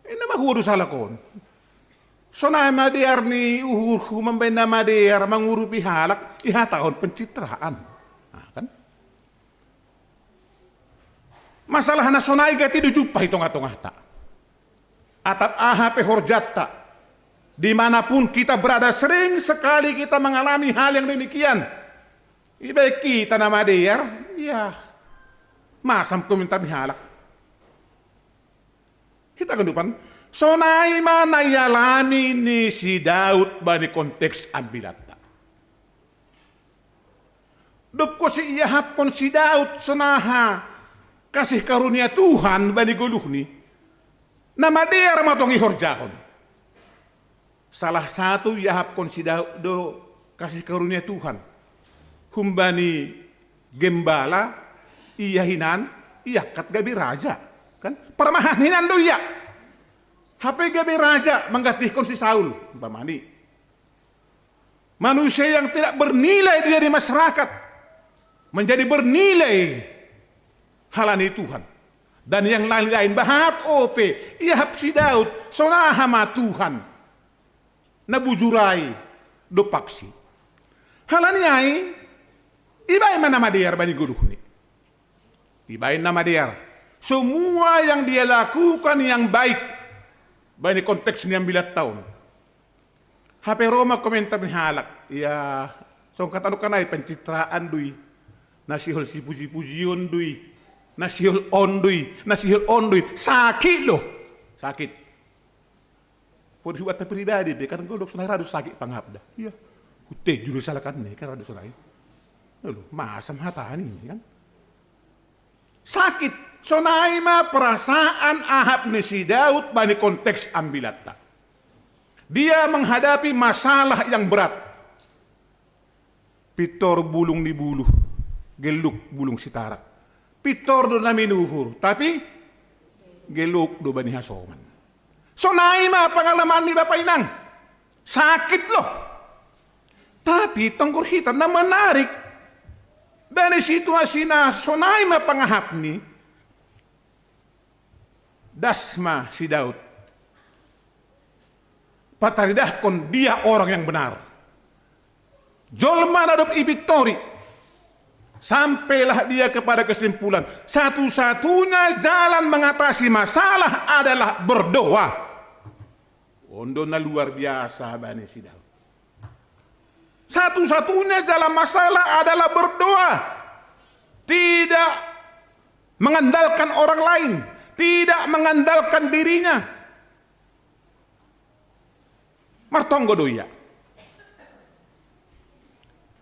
Inna ma huodu salak on. Sonai madear ni uhurhu mambaen na madear mangurupi halak, ihatahon pencitraan. Nah, kan? Masalah na sonai gati do jumpah i tongah-tongahta. Atap aha pe horjanta, dimanapun kita berada, sering sekali kita mengalami hal yang demikian. Ibaen hita na madear, ya, masam komentar ni halak. Hita haganupan, sonai ma na ialami ni si Daud bani konteks ambilanta. Dob kosi iahapkon si Daud sonaha kasih karunia Tuhan bani goluhni, na madear ma tong ihorjahon. Salah satu iahapkon si Daud do kasih karunia Tuhan. Humbani gembala, ia hinan iangkat gabe raja. Kan? Parmahan hinan do ia. Hape gabe raja manggantikkon si Saul, umpamani. Manusia yang tidak bernilai dia di masyarakat menjadi bernilai halani Tuhan. Dan yang lain-lain bahat ope, iahap si Daud, sonaha ma Tuhan na bujur ai dompak si. Halani ai, ibaen ma na madear bani goluhni. Ibaen na madear. Semua yang dia lakukan yang baik. Bani konteks ni ambilanta on. Hape ro ma komentar ni halak. Ya, songon hata on kan ai pencitraan do i. Na sihol sipuji-pujion do i. Na sihol on do i. Na sihol on do i. Sakit do. Sakit. Podi huata pribadi pe, kan godok sonai radu sakit pangapda. Iya. Hute juru salakan ni, kan radu sonai. Lalu, masam hata ni, kan? Sakit. Sonai ma perasaan Ahab ni si Daud bani konteks ambilanta. Dia menghadapi masalah yang berat. Pintor bulung ni buluh. Gelluk bulung sitarak. Pittor do na minuhur, tapi gelluk do bani hasoman. Sonai ma pangalaman ni bapa inang. Sakit lo. Tapi tonggor hita na menarik. Bani situasi na sonai ma pangahap ni, das ma si Daud pataridahkon dia orang yang benar. Jolma na dob ipittori, sampailah dia kepada kesimpulan, satu-satunya jalan mengatasi masalah adalah berdoa. Ondo na luar biasa bani si Daud. Satu-satunya jalan masalah adalah berdoa. Tidak mengandalkan orang lain, tidak mengandalkan dirinya. Martonggo do ia.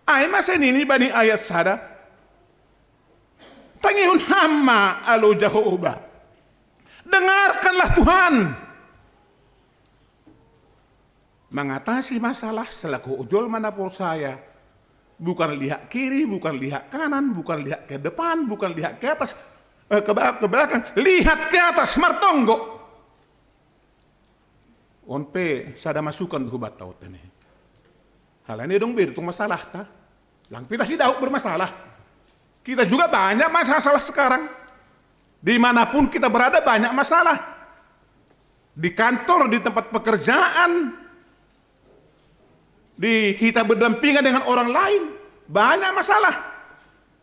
Ai masa ini bani ayat sada. Tangihon ham ma alo Jahoba. Dengarkanlah Tuhan. Mengatasi masalah selaku ojol mana porsaya. Bukan lihat kiri, bukan lihat kanan, bukan lihat ke depan, bukan lihat ke atas, eh, ke, ba- ke belakang. Lihat ke atas, martonggo. On pe sada masukan do hubatta on tene. Halani dong bedo tong masalah ta. Lang pita si Daud bermasalah. Kita juga banyak masalah sekarang. Dimanapun kita berada banyak masalah. Di kantor, di tempat pekerjaan, di kita berdampingan dengan orang lain, banyak masalah.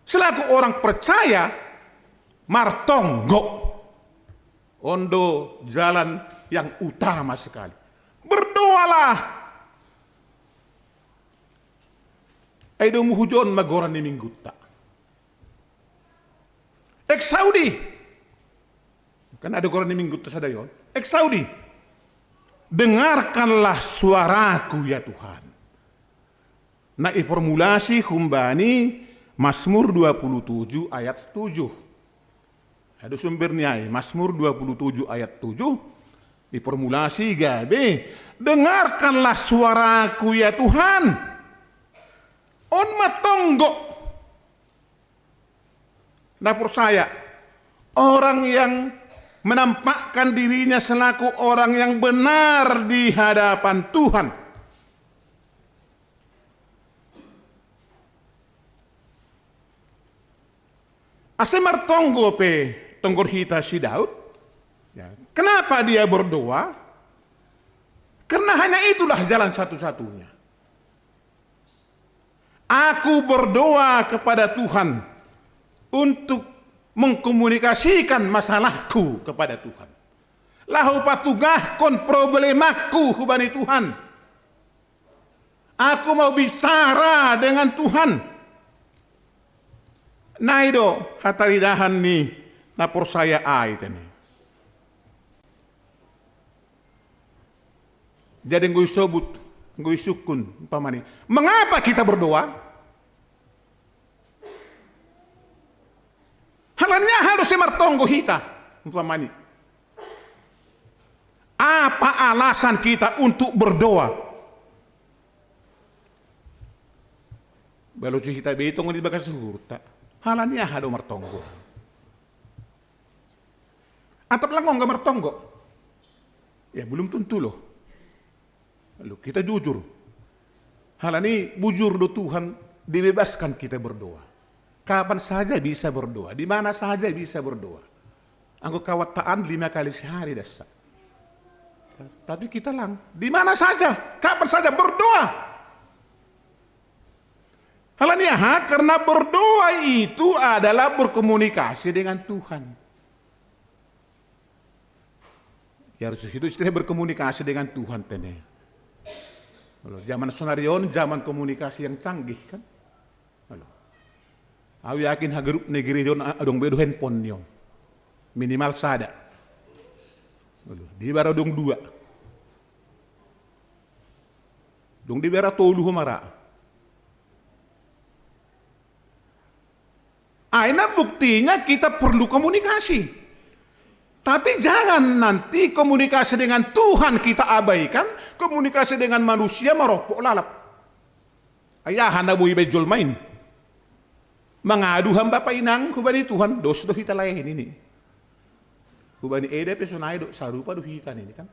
Selaku orang percaya, martonggo. Ondo jalan yang utama sekali. Berdoalah. Ai do muhujon ma goran ni minggutta. Exaudi. Kan ada goran ni minggutta sadari on. Exaudi. Dengarkanlah suaraku ya Tuhan. Na iformulasi humbani Mazmur dua puluh tujuh ayat tujuh. Ada sumber ni ai, Mazmur dua puluh tujuh ayat tujuh, diformulasi gabe, dengarkanlah suaraku ya Tuhan. On ma tonggo. Na porsaya, orang yang menampakkan dirinya selaku orang yang benar di hadapan Tuhan. Ase martonggo pe tonggor hita si Daud. Ya. Kenapa dia berdoa? Karena hanya itulah jalan satu-satunya. Aku berdoa kepada Tuhan untuk mengkomunikasikan masalahku kepada Tuhan. Laho patugahkon problemaku hubani Tuhan. Aku mau bicara dengan Tuhan. Nai do hataridahan ni na porsaya ai tene. Jadi nggo isobut, nggo isungkun umpamani. Mengapa kita berdoa? Halani aha do ase martonggo hita umpamani. Apa alasan kita untuk berdoa? Balosi hita be tong di bagas uhurta. Halani aha do martonggo? Atap lang ongga martonggo? Ya belum tentu lo. Lo kita jujur. Halani bujur do Tuhan dibebaskan kita berdoa. Kapan saja bisa berdoa, di mana saja bisa berdoa. Anggo kawataan lima kali sehari dasa. Tapi kita lang, di mana saja, kapan saja berdoa. Halani aha? Karena berdoa itu adalah berkomunikasi dengan Tuhan. Ya harus itu istilah berkomunikasi dengan Tuhan tene. Zaman sonari on zaman komunikasi yang canggih kan. Au yakin hagarup ni gereja on adong be do handphone ni on. Minimal sada. Di bara dong dua. Dong di bara tolu humara. Aina buktinya kita perlu komunikasi. Tapi jangan nanti komunikasi dengan Tuhan kita abaikan, komunikasi dengan manusia maropok lalap. Ayahan na boi bejol main. Mangadu hamba painang hubani Tuhan, dos do hita lae nini. Hubani eda pe sonai do, sarupa do hita nini kan.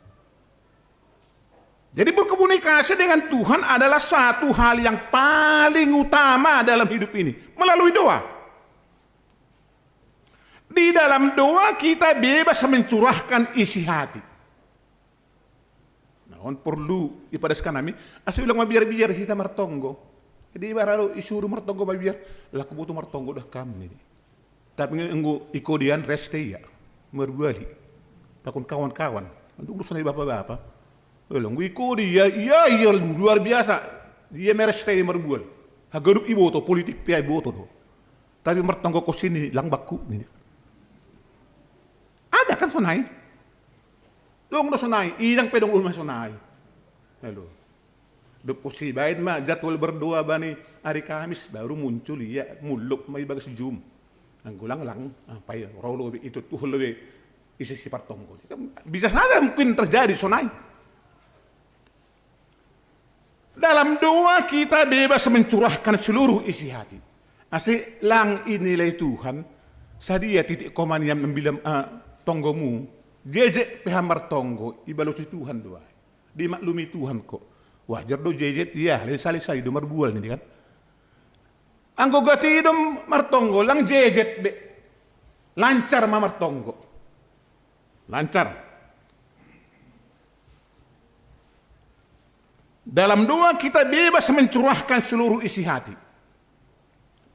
Jadi berkomunikasi dengan Tuhan adalah satu hal yang paling utama dalam hidup ini, melalui doa. Di dalam doa kita bebas mencurahkan isi hati. Nah, on perlu ipadaskan ami, asa ulang mabiar-biar hita martonggo. Jadi ibarat isuru martonggo mabiar, laku butuh martonggo dah kam nini. Tapi enggo iko dian reste ya, merbuali. Pakun kawan-kawan, untuk urusan bapa-bapa. Enggo iko dia, iya, iya, luar biasa. Dia mereste merbual. Hagadup iboto, politik pia iboto do. Tapi martonggo ko sini lang bakku nini. Ada kan sonai? Dong do sonai, idang pe dong do ma sonai. Lalu. Dopo sibaen ma jadwal berdoa bani hari Kamis, baru muncul ia muluk mai bagas Zoom. Anggo lang lang, apai rolo itu tuh lebih isi si partonggo. Bisa saja mungkin terjadi sonai. Dalam doa kita bebas mencurahkan seluruh isi hati. Ase lang inilai Tuhan, sadia titik koma ni ambilam uh, tonggomu, jejek pe hambar tonggo, ibalosi Tuhan doa. Dimaklumi Tuhan kok. Wajar do jejek, iya, selesai do marbual nini kan. Anggo gati do martonggo, lang jejek be. Lancar ma martonggo. Lancar. Dalam doa kita bebas mencurahkan seluruh isi hati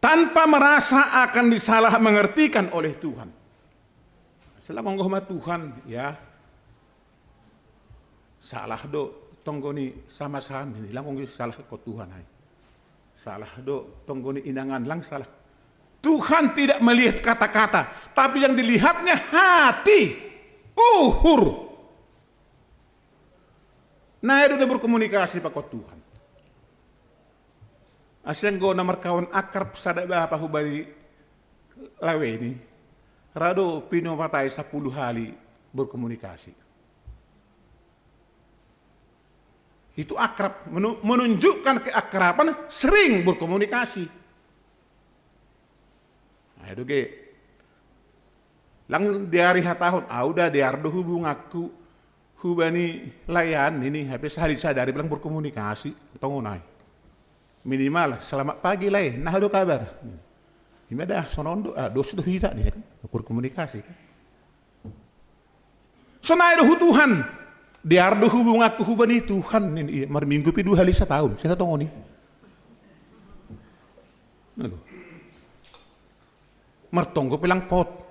tanpa merasa akan disalah mengertikan oleh Tuhan. Selama nggoh ma Tuhan, ya, salah do tonggoni sama-sama ini, lang salah ko Tuhan hai. Salah do tonggoni inangan, lang salah. Tuhan tidak melihat kata-kata, tapi yang dilihatnya hati, uhur. Nah, itu dia berkomunikasi pakon Tuhan. Asenggo na markawan akrab sada bapa hubari laweni. Rado pinopatai sepuluh kali berkomunikasi. Itu akrab, menunjukkan keakraban, sering berkomunikasi. Nah, itu ge. Lang diari hatahon, au da diar do hubunganku hubani layan ini, hape sahali sadari bilang berkomunikasi, tongonai. Minimal, selamat pagi lai, nah do kabar. Ima dah, sonon do, ah, dos do hita nih kan, berkomunikasi kan. Sonai do hu Tuhan, diar do hubunganku hubani Tuhan ini, iya, marminggu pi dua hali setahun, sena tongoni. Aduh. Martonggo pelang pot.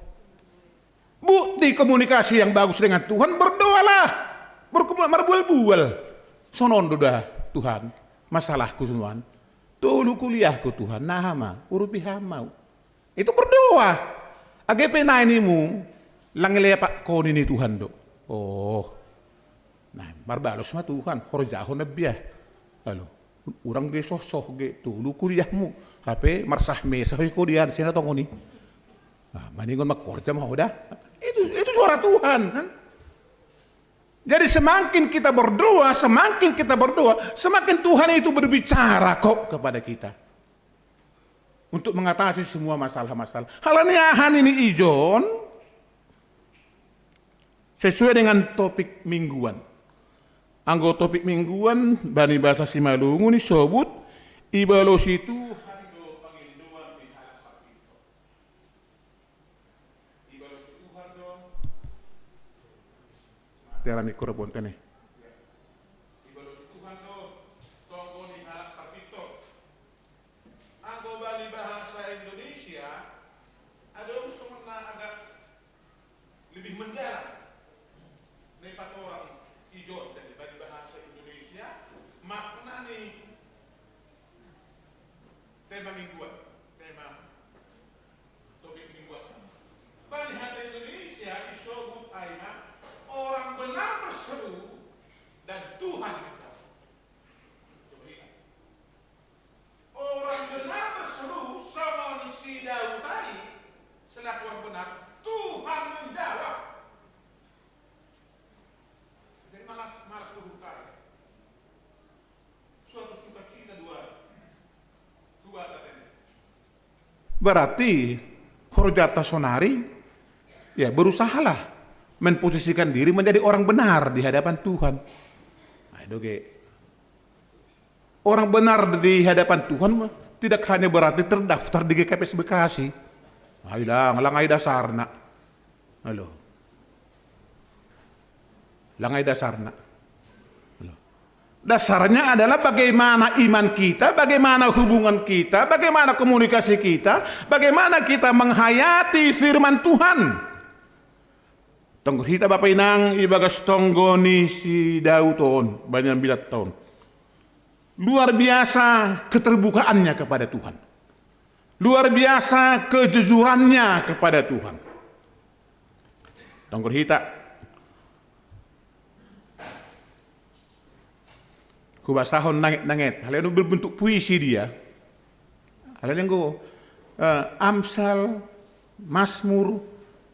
Bukti komunikasi yang bagus dengan Tuhan, berdoalah. Berkumpul marbual-bual. Sonon do da Tuhan, masalahku sonon. Tolu kuliahku Tuhan, naha ma, urupi hamau. Itu berdoa. Age pe nai nimu, lang lepak koni ni Tuhan do. Oh. Nah, marbalos ma Tuhan, horjahon na biah. Lalu, urang ge sohsoh ge, tolu kuliahmu. Hape marsah mesah ko dian, sena tongoni. Nah, maningon makorja ma hoda. Itu itu suara Tuhan kan. Jadi semakin kita berdoa, semakin kita berdoa, semakin Tuhan itu berbicara kok kepada kita. Untuk mengatasi semua masalah-masalah. Halani aha nini ijon, sesuai dengan topik mingguan. Anggo topik mingguan, bani bahasa Simalungun isobut, ibalosi Tuhan do pangindoan di halak parpintor. Ibalosi Tuhan do. Tera mikrofon tene. Ibalosi Tuhan do, tonggo ni halak parpintor. Anggo bani bahasa Indonesia, adong songon na agak lebih mendalam. Nepa torang ijon, jadi bani bahasa Indonesia, makna ni tema mingguan, tema topik mingguan. Bani hata Indonesia isobut aina orang benar berseru Berarti horjata sonari, ya, berusahalah memposisikan diri menjadi orang benar di hadapan Tuhan. Nah, itu ge. Orang benar di hadapan Tuhan mah tidak hanya berarti terdaftar di G K P S Bekasi. Ayo lang, lang ai dasarna. Halo. Lang ai dasarna. Halo. Dasarnya adalah bagaimana iman kita, bagaimana hubungan kita, bagaimana komunikasi kita, bagaimana kita menghayati firman Tuhan. Tonggo hita bapa inang ibagas tonggo ni si Daud on, banyak bilat tahun. Luar biasa keterbukaannya kepada Tuhan. Luar biasa kejujurannya kepada Tuhan. Tonggo hita. Kubasahon nanget-nanget. Hal ini berbentuk puisi dia. Hal ini nggo, eh, Amsal, Mazmur,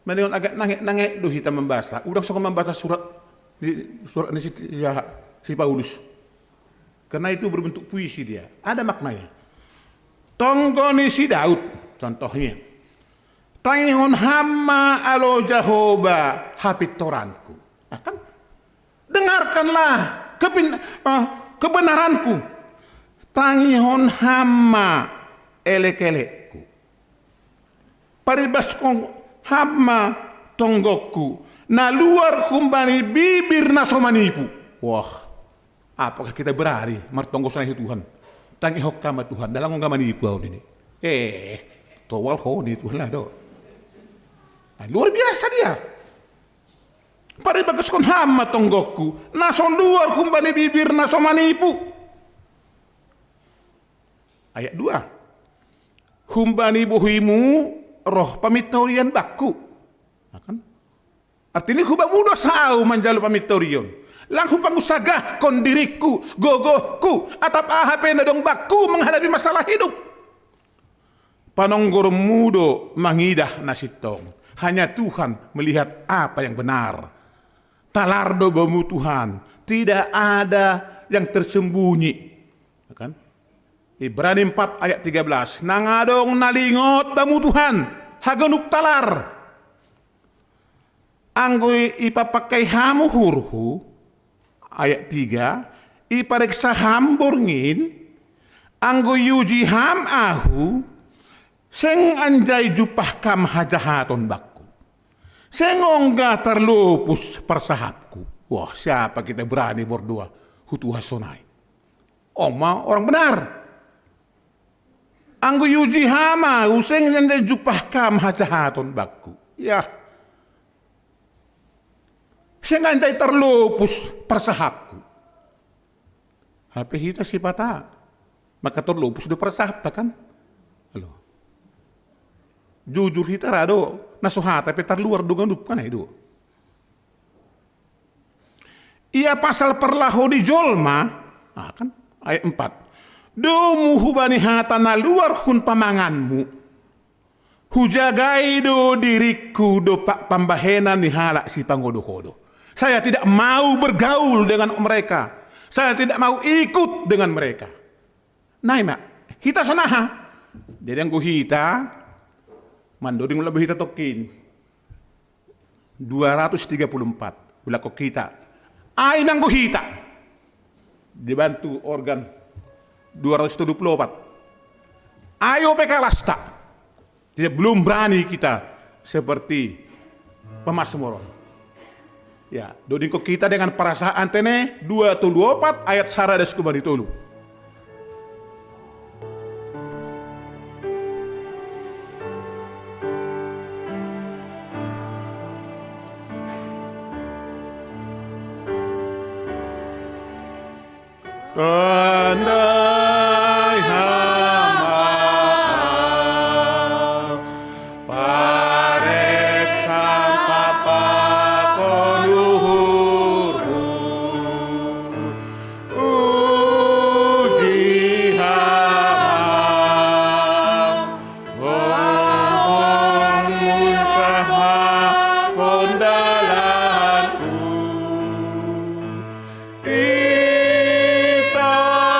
mendingan agak nanget-nanget do hita membaca. Udang suka membaca surat di surat ini si, ya, si Paulus. Karena itu berbentuk puisi dia. Ada maknanya. Tonggo ni si Daud, contohnya. Tangihon ham ma alo Jahowa hapintoranku. Nah, kan? Dengarkanlah kepin, eh, kebenaranku. Tangihon ham ma elek-elekku. Paribaskon ham ma tonggokku. Na luar humbani bibir na so manipu. Wah, apakah kita berani martonggo sonai Tuhan? Tangihon ham ma Tuhan, dalam ngga manipu au ini. Eh, towal ho ni Tuhan lah do. Nah, luar biasa dia. Paribaskon ham ma tonggokku, na so luar humbani bibir na so manipu. Ayat dua. Humbani bohimu roh pamintorian bakku. Nah, kan? Artini hubamu do sau manjalo pamintorion. Lang hupangusagahkon diringku, gogohku, atap aha pe na dong bakku menghadapi masalah hidup. Panonggormu do mangidah na sintong. Hanya Tuhan melihat apa yang benar. Talar do bamu Tuhan. Tidak ada yang tersembunyi. Ya kan? Ibrani empat ayat tiga belas. Nang adong na lingot bamu Tuhan. Haganup talar. Anggo i-, ipapangkai ham uhurhu, ayat tiga, ipareksa ham borngin, anggo iuji ham ahu, seng anjai jumpah ham hajahaton bakku. Seng ongga tarlopus parsahapku. Wah, siapa kita berani bordua hu Tuhan sonai? Ong ma orang benar. Anggo iuji ham ahu, seng anjai jumpah ham hajahaton bakku. Ya. Seng anjai tarlopus parsahapku. Hape hita sipata maka tarlopus do parsahapta kan? Halo. Jujur hita ra do, na so hata pe tarluar do ganup kan ai do. Ia pasal parlaho ni jolma, ah, kan? Ayat empat. Domu hubani hata na luar hun pamanganmu. Hujagai do diringku dompak pambahenan ni halak sipangodo-hodo. Saya tidak mau bergaul dengan mereka. Saya tidak mau ikut dengan mereka. Nai ma, hita sonaha. Jadi anggo hita, mandoding labo hita tokin. Dua ratus tiga puluh empat, ulako kita. Ai manggo hita. Dibantu organ dua ratus tujuh puluh empat. Ayo pe kalasta. Tidak, belum berani kita seperti pemazmur. Ya, dodingko kita dengan perasaan tene, dua tolu opat ayat sada das kubani tolu. Tandai hama pareksa papa konuhuru. Uji hama, ngomong murkaha kondalanku. Itanda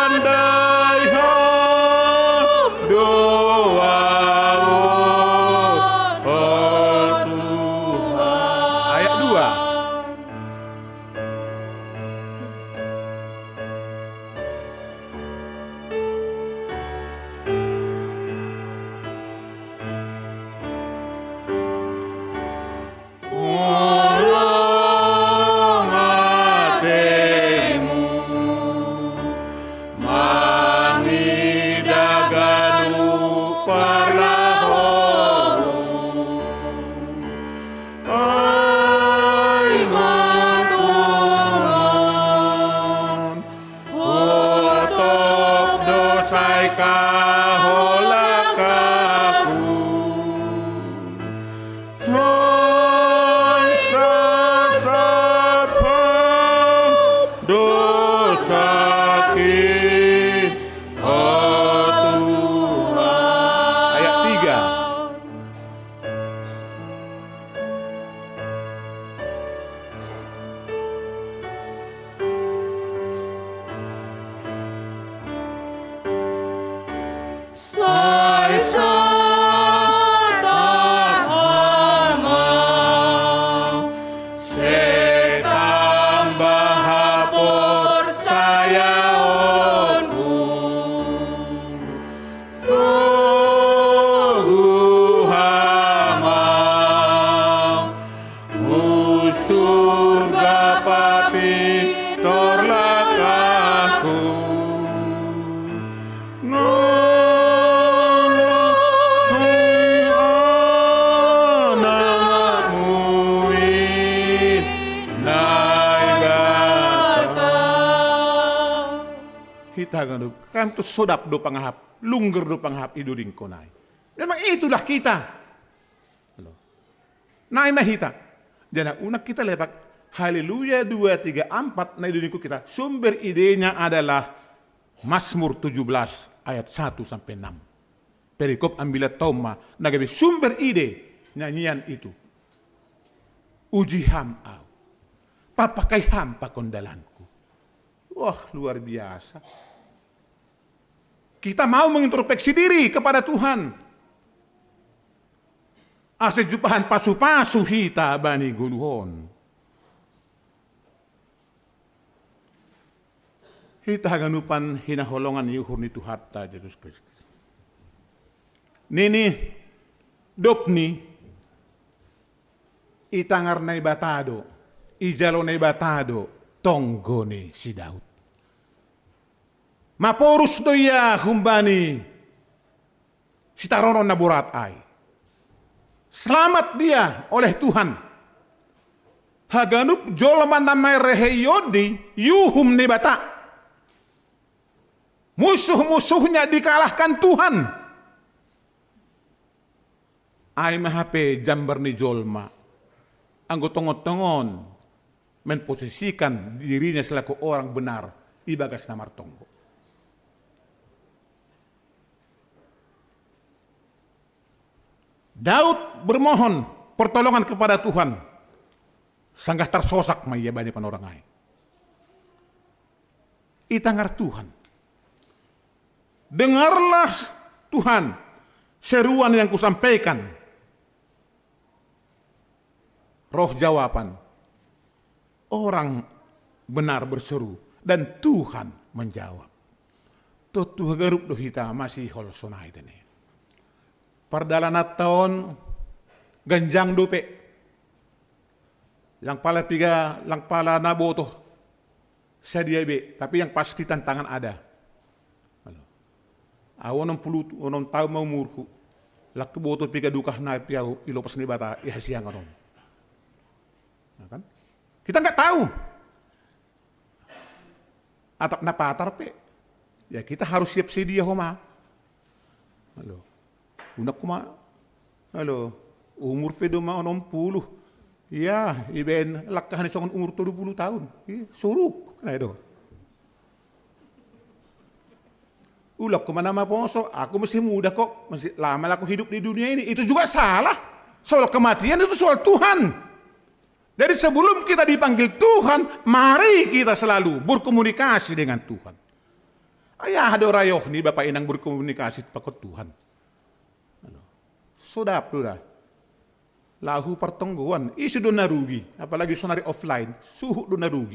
Kaholah aku, soy sasat hamba dosakin, oh Tuhan. Ayat tiga. Sai sata amang, se tambah porsayaonku. Togu amang, usur gapati torlakaku. Nang anakmu i naigata. Hita ganup, kam tu sodap do pangahap, lungger do pangahap i dodingko nai. Memang itulah kita. Nai ma hita. Janah unang kita lepak Haleluya dua tiga empat, nai dodingko kita. Sumber idenya adalah Mazmur tujuh belas ayat satu sampai enam. Perikop ambilan tauma, na gabe sumber ide nyanyian itu. Uji Ham Au. Papakai Ham pakon dalanku. Wah, luar biasa. Kita mau mengintrospeksi diri kepada Tuhan. Ase jumpahan pasu-pasu hita bani goluhon. Hita haganupan hinaholongan ni uhur ni Tuhanta Jesus Kristus. Nini, dopni, itangar Naibata do, ijalo Naibata do tonggo ni si Daud. Maporus do ia humbani sitaronon na borat ai. Selamat dia oleh Tuhan. Haganup jolma na marehe i ondi, iuhum Naibata. Musuh-musuhnya dikalahkan Tuhan. Ai ma hape jambar ni jolma, anggo tongon-tongon memposisikan dirinya selaku orang benar ibagas na martonggo. Daud bermohon pertolongan kepada Tuhan, sanggah tarsosak ma ia bani panorang ai. Itangar Tuhan. Dengarlah Tuhan seruan yang kusampaikan. Roh jawaban. Orang benar berseru dan Tuhan menjawab. Tontu haganup do hita masihol sonai dene. Pardalananta on ganjang dope. Lang pala piga, lang pala na botoh sadia be, tapi yang pasti tantangan ada. Halo. Au onom pulu, onom taon ma umurhu. Lang huboto piga dukah na piga ilopas Naibata i hasiangan on. Ya kan? Kita nggak tahu. Atap na patar pe. Ya kita harus siap sedia homa. Halo. Unang homa. Halo. Umur pe do ma onom pulu. Ya, ibaen langkah ni songon umur tolu pulu taon. Ih, suruk. Kan ai do. Ulang homa na maposo, aku masih muda kok, masih lama aku hidup di dunia ini. Itu juga salah. Soal kematian itu soal Tuhan. Jadi sebelum kita dipanggil Tuhan, mari kita selalu berkomunikasi dengan Tuhan. Ai aha do rayoh ni bapa inang berkomunikasi pakon Tuhan? Sodap do da. Laho partonggoan, ise do na rugi, apalagi sonari offline, suhut do na rugi.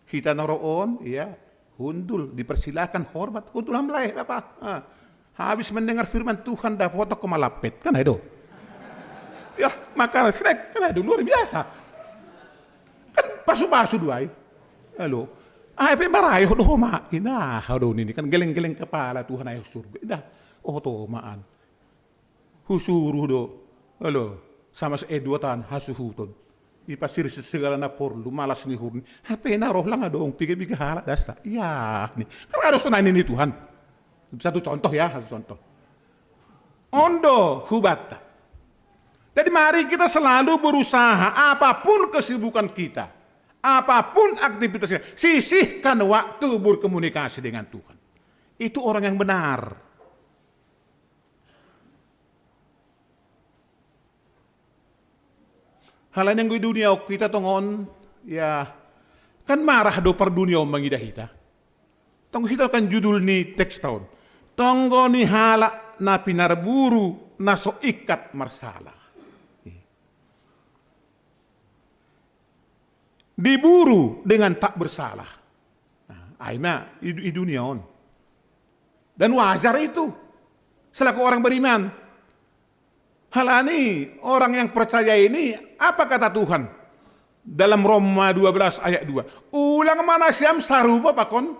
Hita na ro on, ya, hundul, dipersilakan, hormat, hundul ham lae, apa? Ah, habis mendengar firman Tuhan, dapotok homa lampet, kan ai do. Ya, makan snack, kan ai do, luar biasa. Kan pasu-pasu do ai. Halo. Ai pe marayoh do homa, ina, hado nini, kan geleng-geleng kepala Tuhan ai surga. Dah, oh, tomaan. Husuruh do, halo, sama si Edward an hasuhuton. Ipasirsir segala na porlu, malas ni uhurni. Hape na roh lang adong piga-piga halak dasa. Ia, ni. Karena ada sonai ni Tuhan. Satu contoh ya, satu contoh. Ondo hubatta. Jadi mari kita selalu berusaha, apapun kesibukan kita, apapun aktivitasnya, sisihkan waktu berkomunikasi dengan Tuhan. Itu orang yang benar. Hal lain yang di dunia kita tongon, ya, kan marah do par dunia mangidah hita. Tong hita kan judul ni teks taon. Tonggo ni halak na pinarburu na so ingkat marsalah. Diburu dengan tak bersalah. Nah, ai ma i, i dunia on. Dan wajar itu. Selaku orang beriman. Halani orang yang percaya ini, apa kata Tuhan? Dalam Roma dua belas ayat dua. Ulang ma nasiam sarupa pakon,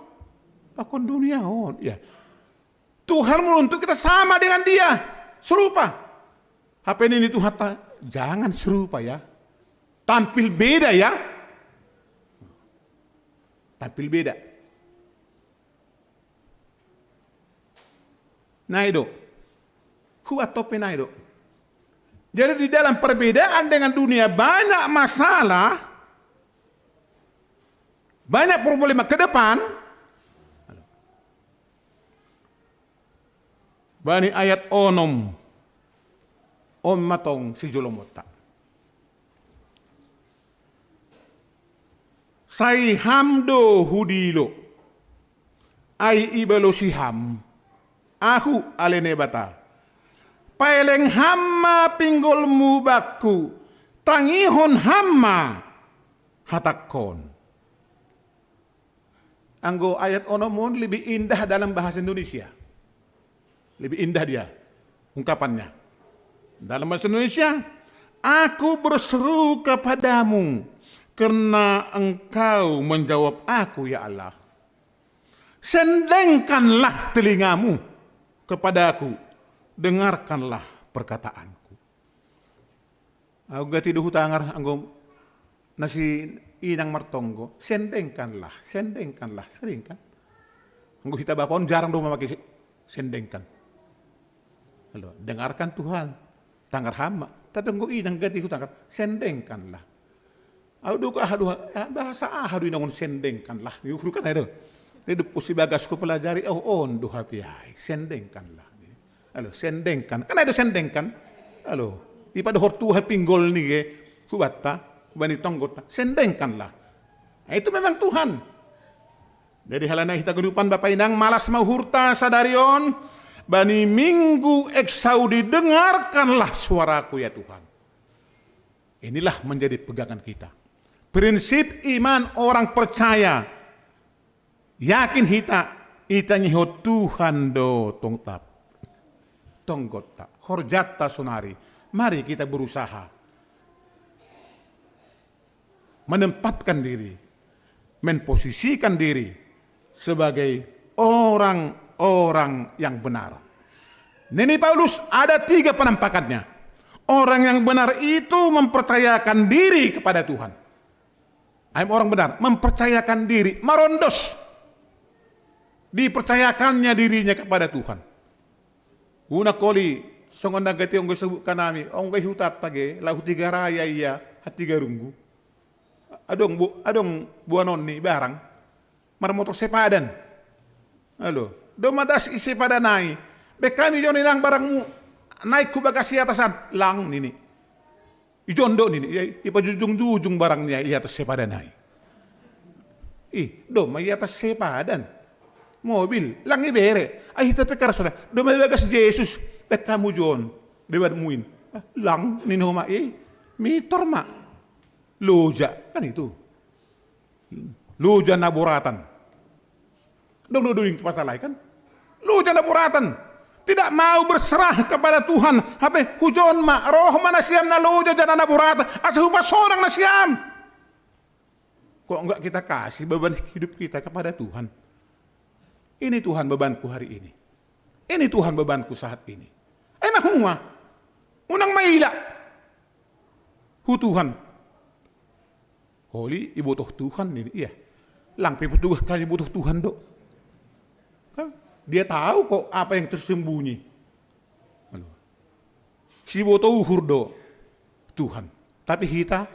pakon dunia on. Ya. Tuhan menuntut kita sama dengan dia. Serupa. Apa ini Tuhan ta-, jangan serupa ya. Tampil beda ya. Tampil beda. Nai do. Huat tope nai do. Jadi di dalam perbedaan dengan dunia banyak masalah, banyak problema ke depan. Bani ayat onom, on ma tong sijolomota. Sai ham do hudilo, ai ibalosi ham ahu ale Naibata. Paeleng ham ma pinggolmu bakku, tangihon ham ma hatangkon. Anggo ayat onom on lebih indah dalam bahasa Indonesia. Lebih indah dia ungkapannya. Dalam bahasa Indonesia, aku berseru kepadamu karena engkau menjawab aku, ya Allah. Sendengkanlah telingamu kepadaku, dengarkanlah perkataanku. Au gati do hutangar anggo na si inang martonggo, sendengkanlah, sendengkanlah, sering kan? Anggo hita bapa on jarang do mamake se-, sendengkan. Lalu, dengarkan Tuhan, tangar ham ma. Tapi anggo inang gati hutangar, sendengkanlah. Au do aha do, ah, bahasa aha do inangon sendengkanlah. Ni uhur kan ai do. Ni do pusi bagas hupelajari, oh, on do hape ai, sendengkanlah. Alo, sendengkan. Kan ai do sendengkan. Alo, ipadohor Tuhan pinggol ni ge, hubatta, hubani tonggotta. Sendengkanlah. Nah, itu memang Tuhan. Jadi halana hita ganupan bapa inang malas ma uhurta sadari on, bani Minggu Exaudi, dengarkanlah suaraku ya Tuhan. Inilah menjadi pegangan kita. Prinsip iman orang percaya, yakin hita, hita nihot Tuhan do tongtap. Tonggotta, horjatta sonari. Mari kita berusaha menempatkan diri, memposisikan diri sebagai orang-orang yang benar. Nini Paulus, ada tiga penampakannya. Orang yang benar itu mempercayakan diri kepada Tuhan. Ai orang benar, mempercayakan diri, marondos. Dipercayakannya dirinya kepada Tuhan. Unang holi, songon na gati on goi sebutkan nami, on goi hutanta ge, laho Tiga Raya ia, ha Tiga Runggu. Adong bu-, adong boanonni barang, marmotor sepadan. Alo, domma das i sepadan ai. Baen hami jo inang barangmu, naik hu bagas i atasan, lang nini. Ijon do nini, i-, ipajujung-jujung barang ni i atas sepadan ai. Ih, domma i atas sepadan. Mobil, lang ibere. Ai hita pe karas, domma i bagas Jesus, baen hamu jo on, bebanmu in. Ah, lang nini ho ma i, mitor ma. Loja, kan itu. Loja na boratan. Dong do doding tu pasal ai kan? Loja na boratan. Tidak mau berserah kepada Tuhan. Hape hujon ma, roh ma nasiam na loja jala na boratan. Asa hupasonang nasiam. Kok enggak kita kasih beban hidup kita kepada Tuhan? Ini Tuhan bebanku hari ini. Ini Tuhan bebanku saat ini. Ai mahua. Unang maila. Hu Tuhan. Holi ibotoh Tuhan nini, ia. Lang pe ibotoh Tuhan, ibotoh Tuhan do. Kan? Dia tahu kok apa yang tersembunyi. Anu. Siboto uhur do Tuhan. Tapi hita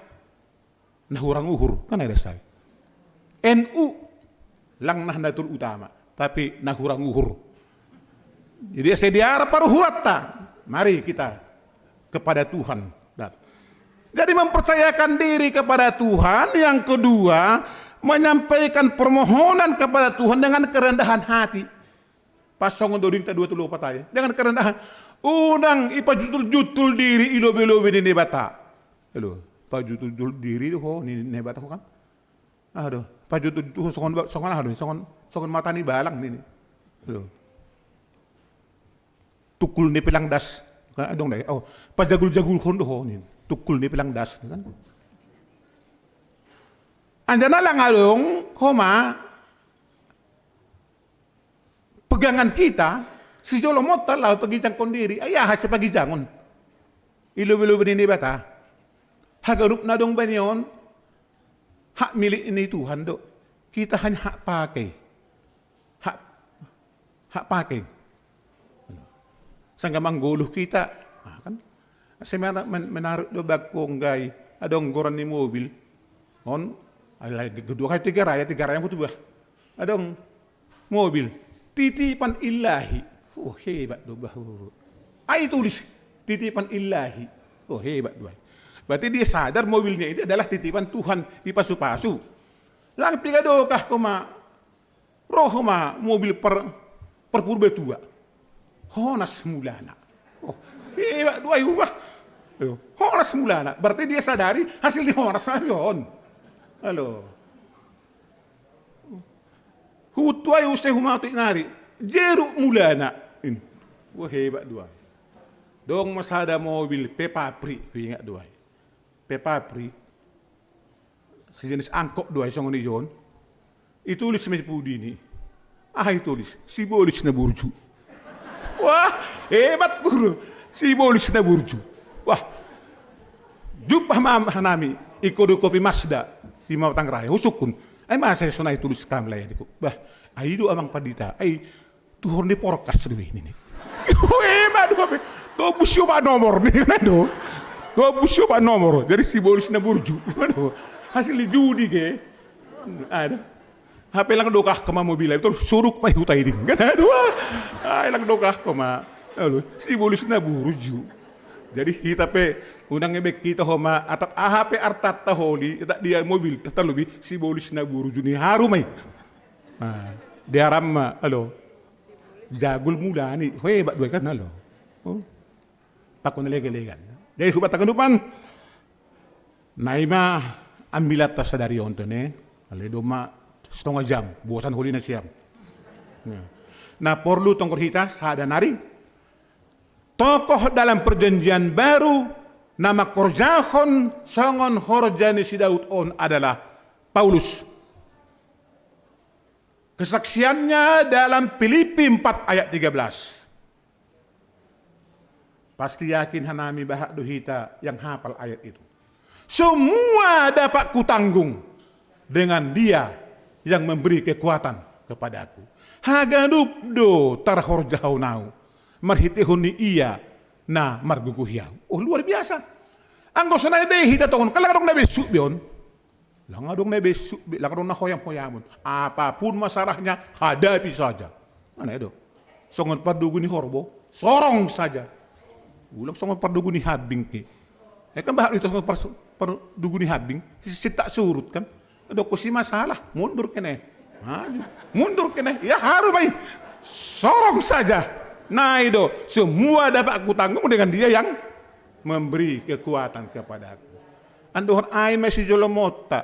na hurang uhur, kan ada saya. N U lang Nahdlatul Utama, tapi na hurang uhur. Jadi saya diarah paruhuratta. Mari kita kepada Tuhan. Jadi mempercayakan diri kepada Tuhan, yang kedua menyampaikan permohonan kepada Tuhan dengan kerendahan hati. Pasongon doding ta dua tolu patai. Jangan kerendahan. Unang ipajutul-jutul diri ilobe-lobe ni Debata. Elo, pajutul-jutul diri ho ni Debata ho kan. Aduh, pajutul-jutul songon songon aduh, songon songon mata ni balang ni. Elo. Tukul ni pelang das. Kan adong dai. Oh, pajagul-jagul hondo ho ni. Tukul ni pelang das kan. Anjana lang adong homa pegangan kita, si jolo motta laho pagijangkon diri, ai aha si pagijangon. Ilobe-lobe ni Debata. Haganup na dong banion, hak milik ni Tuhan do. Kita hanya hak pakai. Hak hak pakai. Sangga manggoluh kita. Nah, kan? Saya menarik do bakko nggai. Adong goran ni mobil. On, alai gedua kai tiga raya, tiga raya putu bah. Adong mobil. Titipan ilahi. Oh, hebat do bah. Ai tulis titipan ilahi. Oh, hebat do. Berarti dia sadar mobilnya itu adalah titipan Tuhan, dipasu-pasu. Lang piga dokah koma roh ma mobil per perpurba tua. Honas mulana. Oh, hebat do ai uba. Honas mulana. Berarti dia sadari hasil di honas on. Halo. Hutu ai use humatu inari. Jeru mulana. Ini. Wah, hebat do ai. Dong masada mobil pepapri, ingat do ai. Pepapri sejenis angkok do ai songon ijon. Itulis me pudi ni. Ah, itulis Sibolis na burju. Wah, hebat guru. Sibolis na burju. Wah. Jumpa ma hanami iko do kopi Mazda di Mamatang Raya husukkun. Ai masa sonai tulis kam layan iko. Bah, ai do amang pandita. Ai tuhor ni porkas do ini. Hebat do. Tobus yo pak nomor ni kan do. Tobus yo pak nomor. Jadi Sibolis na burju. Hasil di judi ke. Ada. Hape lang dokah koma mobil itu suruk mai huta ini. Kan aduh. Ai lang dokah koma. Lalu Sibolis na burju. Jadi kita pe unang ngebek kita homa atat aha pe artatta holi, atat dia mobil, tata lobi Sibolis na burju ni haru mai. Nah, diaram ma, alo. Jagul mulani, hebat do ai kan alo. Oh. Pakon lege-legan. Jadi hubat takan dupan. Naima ambilatta sadari on tene. Ale doma setengah jam, bosan holi na siam. Nah, porlu tongkor hita sada nari. Tokoh dalam perjanjian baru na mangkorjahon songon horja ni si Daud on adalah Paulus. Kesaksiannya dalam Filipi empat ayat tiga belas. Pasti yakin hanami bahak do hita yang hapal ayat itu. Semua dapat kutanggung dengan Dia yang memberi kekuatan kepadaku. Haganup do tarhorjahon au marhitehon ni Ia na margogohi au. Oh, luar biasa. Anggo sonai be hita tongon, kan lang adong na be suk be on. Lang adong na be suk be, lang adong na hoyam-hoyamon. Apapun masalahnya, hadapi saja. Mana do? Songon pardugu ni horbo, sorong saja. Ulang songon pardugu ni hambing ke. Eh, kan bahak itu songon pardugu ni hambing, sitak surut kan. Dokko si masalah, mundur kene. Maju. Mundur kene. Ya haru bai. Sorong saja. Nah, itu semua dapat kutanggung dengan Dia yang memberi kekuatan kepadaku. Andohon ai ma si jolo motta.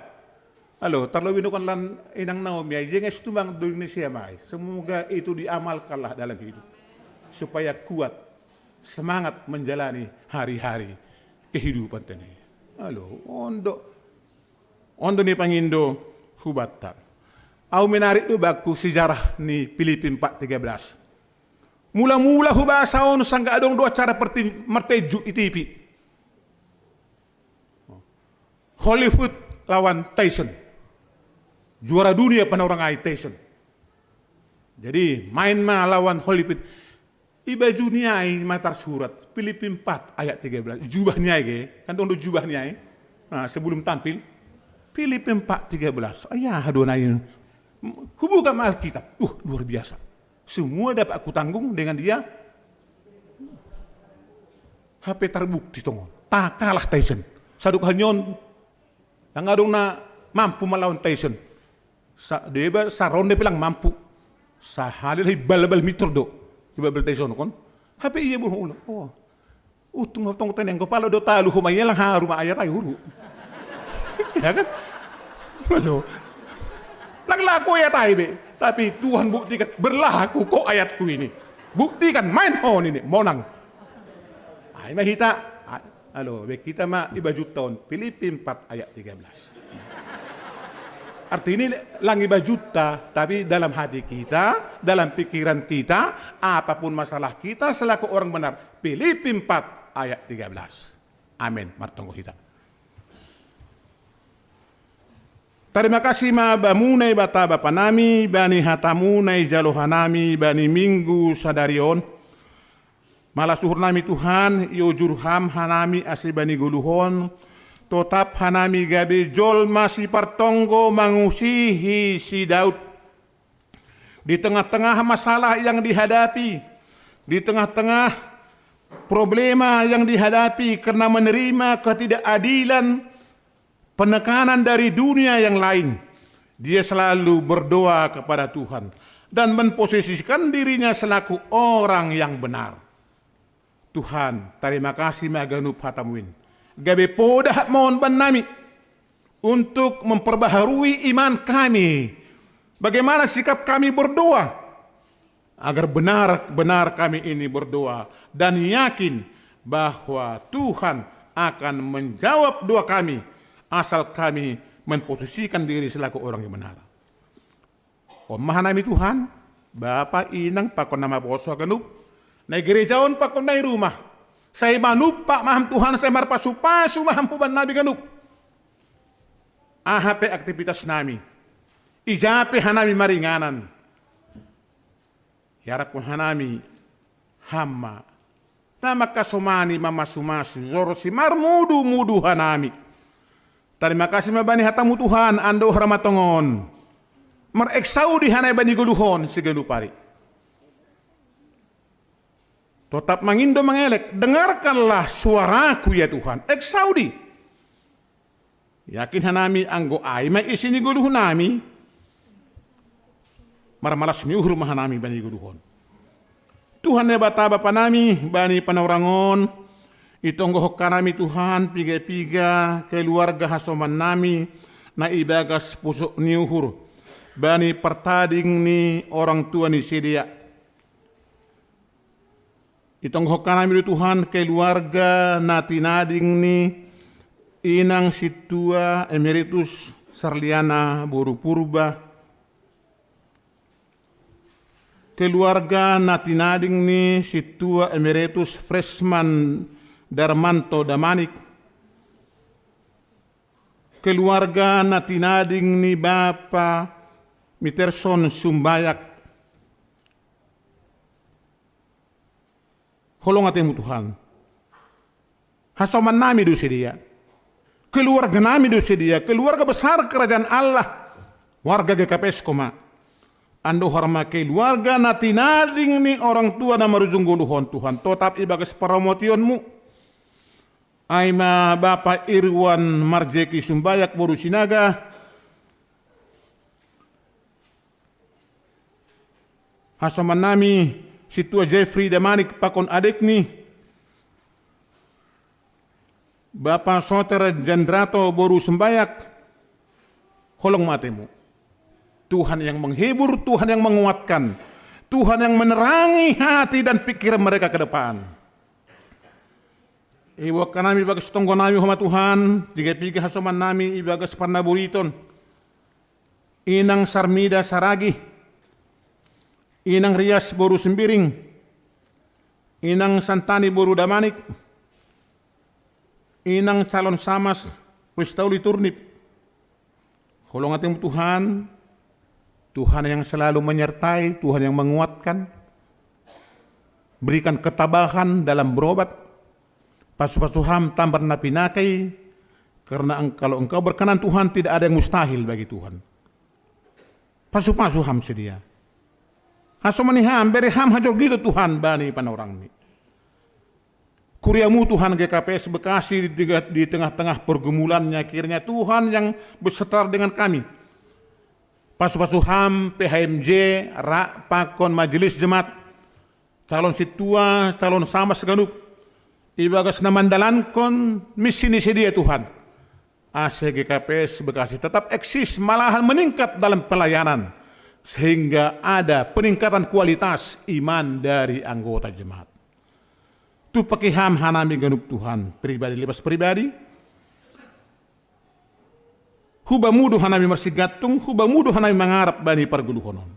Alo, tarlobi nukon lan inang Naomi ai, jenges tumang do Indonesia mai. Semoga itu diamalkanlah dalam hidup. Supaya kuat semangat menjalani hari-hari kehidupan tene. Alo, ondo. Ondo ni pangindo hubatta. Au menarik do bakku sejarah ni Filipi empat tiga belas. Mula-mula hubasa on sangga adong do acara marteju i T V. Holyfield lawan Tyson. Juara dunia panorang ai Tyson. Jadi main ma lawan Holyfield. Ibaju niai ma tarsurat, Filipi empat ayat tiga belas. Jubah niai ge, kan dong do jubah niai. Nah, sebelum tampil, Filipi empat tiga belas. Ayah, aduh, nain. Hubungan ma Alkitab. Uh, luar biasa. Semua dapat aku tanggung dengan dia. Hape tarbukti tongon. Ta kalah Tyson. Sadok hanyon. Yang adong na mampu malawan Tyson. Sa, deba saronde bilang mampu. Sahali lah ibal-bal mitur do. Ibal-bal Tyson kon. Hape ia burung ulo. Oh. Utung tong teneng ko palo do talu homa ia lang haru ma ayat ai huru. Ya kan? Halo. Lang laku ayat ai be. Tapi Tuhan buktikan berlaku kok ayatku ini. Buktikan main on ini monang. Ai ma hita. Halo, be kita ma ibaju taon Filipi empat ayat tiga belas. Arti ini lang ibaju ta, tapi dalam hati kita, dalam pikiran kita, apapun masalah kita selaku orang benar. Filipi empat ayat tiga belas. Amin. Martonggo hita. Tarima kasih ma Bamu Naibata Bapa nami, bani hatamu na ijalo hanami bani minggu sadari on. Malas uhur nami Tuhan, iojur Ham hanami ase bani goluhon, totap hanami gabe jolma sipartonggo mangusihi si Daud. Di tengah-tengah masalah yang dihadapi, di tengah-tengah problema yang dihadapi karena menerima ketidakadilan, penekanan dari dunia yang lain, dia selalu berdoa kepada Tuhan dan memposisikan dirinya selaku orang yang benar. Tuhan, tarima kasih ma ganup hatamuin. Gabe poda hatmon bannami untuk memperbaharui iman kami. Bagaimana sikap kami berdoa agar benar-benar kami ini berdoa dan yakin bahwa Tuhan akan menjawab doa kami asal kami memposisikan diri selaku orang yang benar. Om mahanami Tuhan, Bapa, Inang, pakon nama poso ganup, na i gereja on pakon na i rumah. Sai manupa maham Tuhan, sai marpasu-pasu maham huban nami ganup. Aha pe aktivitas nami, ija pe hanami maringanan. Iarapkon hanami Ham ma na mangkasomani mamasu-masu, joro si marmudu-mudu hanami. Tarima kasih ma bani hatamu Tuhan, ando harmatongon. Mareksaudi hanai bani goluhon siganup ari. Totap mangindo mangelek, dengarkanlah suaraku ya Tuhan. Eksaudi. Yakin hanami anggo ai ma isi ni goluh nami. Marmalas ni uhur ma hanami bani goluhon. Tuhan Naibata Bapa nami, bani panorang on, itonggohon hanami Tuhan piga-piga keluarga hasoman nami na ibagas pusok ni uhur bani partading ni orang tua ni sidea. Itonggohon hanami do Tuhan keluarga na tinading ni Inang Sintua Emeritus Sarliana boru Purba, keluarga na tinading ni Sintua Emeritus Freshman Darmanto Damanik, keluarga na tinading ni Bapa Miterson Sumbayak. Holong atemu Tuhan. Hasoman nami do sidea. Keluarga nami do sidea. Keluarga besar kerajaan Allah. Warga G K P S koma. Andohar ma keluarga na tinading ni orang tua na marujung goluhon Tuhan. Totap ibagas paramotionmu. Ai ma Bapa Irwan Marjeki Sumbayak boru Sinaga. Hasoman nami Sintua Jeffrey Damanik pakon adekni, Bapa Soter Jandrato boru Sumbayak, holong ma atemu. Tuhan yang menghibur, Tuhan yang menguatkan, Tuhan yang menerangi hati dan pikiran mereka ke depan. Iboan hanami ibagas tonggo nami homa Tuhan, piga-piga hasoman nami ibagas parnaburiton. Inang Sarmida Saragih, Inang Rias boru Sembiring, Inang Santani boru Damanik, Inang Calon Samas Ristauli Turnip. Holong atemu Tuhan, Tuhan yang selalu menyertai, Tuhan yang menguatkan. Berikan ketabahan dalam berobat. Pasu-pasu ham tambar na pinakai, karena eng-, kalau engkau berkenan Tuhan, tidak ada yang mustahil bagi Tuhan. Pasu-pasu ham sedia. Hasomani ham, bere ham hajor dito Tuhan bani panorangmi. Kuriamu Tuhan G K P S Bekasi di tengah, di tengah-tengah pergumulannya, kiranya Tuhan yang beserta dengan kami. Pasu-pasu ham P H M J, rak pakon majelis jemaat, calon sintua, calon sama seganup. Ibagas na mandalankon misi ni sedia Tuhan. A C G K P S Bekasi tetap eksis, malahan meningkat dalam pelayanan, sehingga ada peningkatan kualitas iman dari anggota jemaat. Tu pakiham hanami ganup Tuhan, pribadi lepas pribadi. Hubamu do hanami marsigantung, hubamu do hanami mangarap bani pargoluhonon.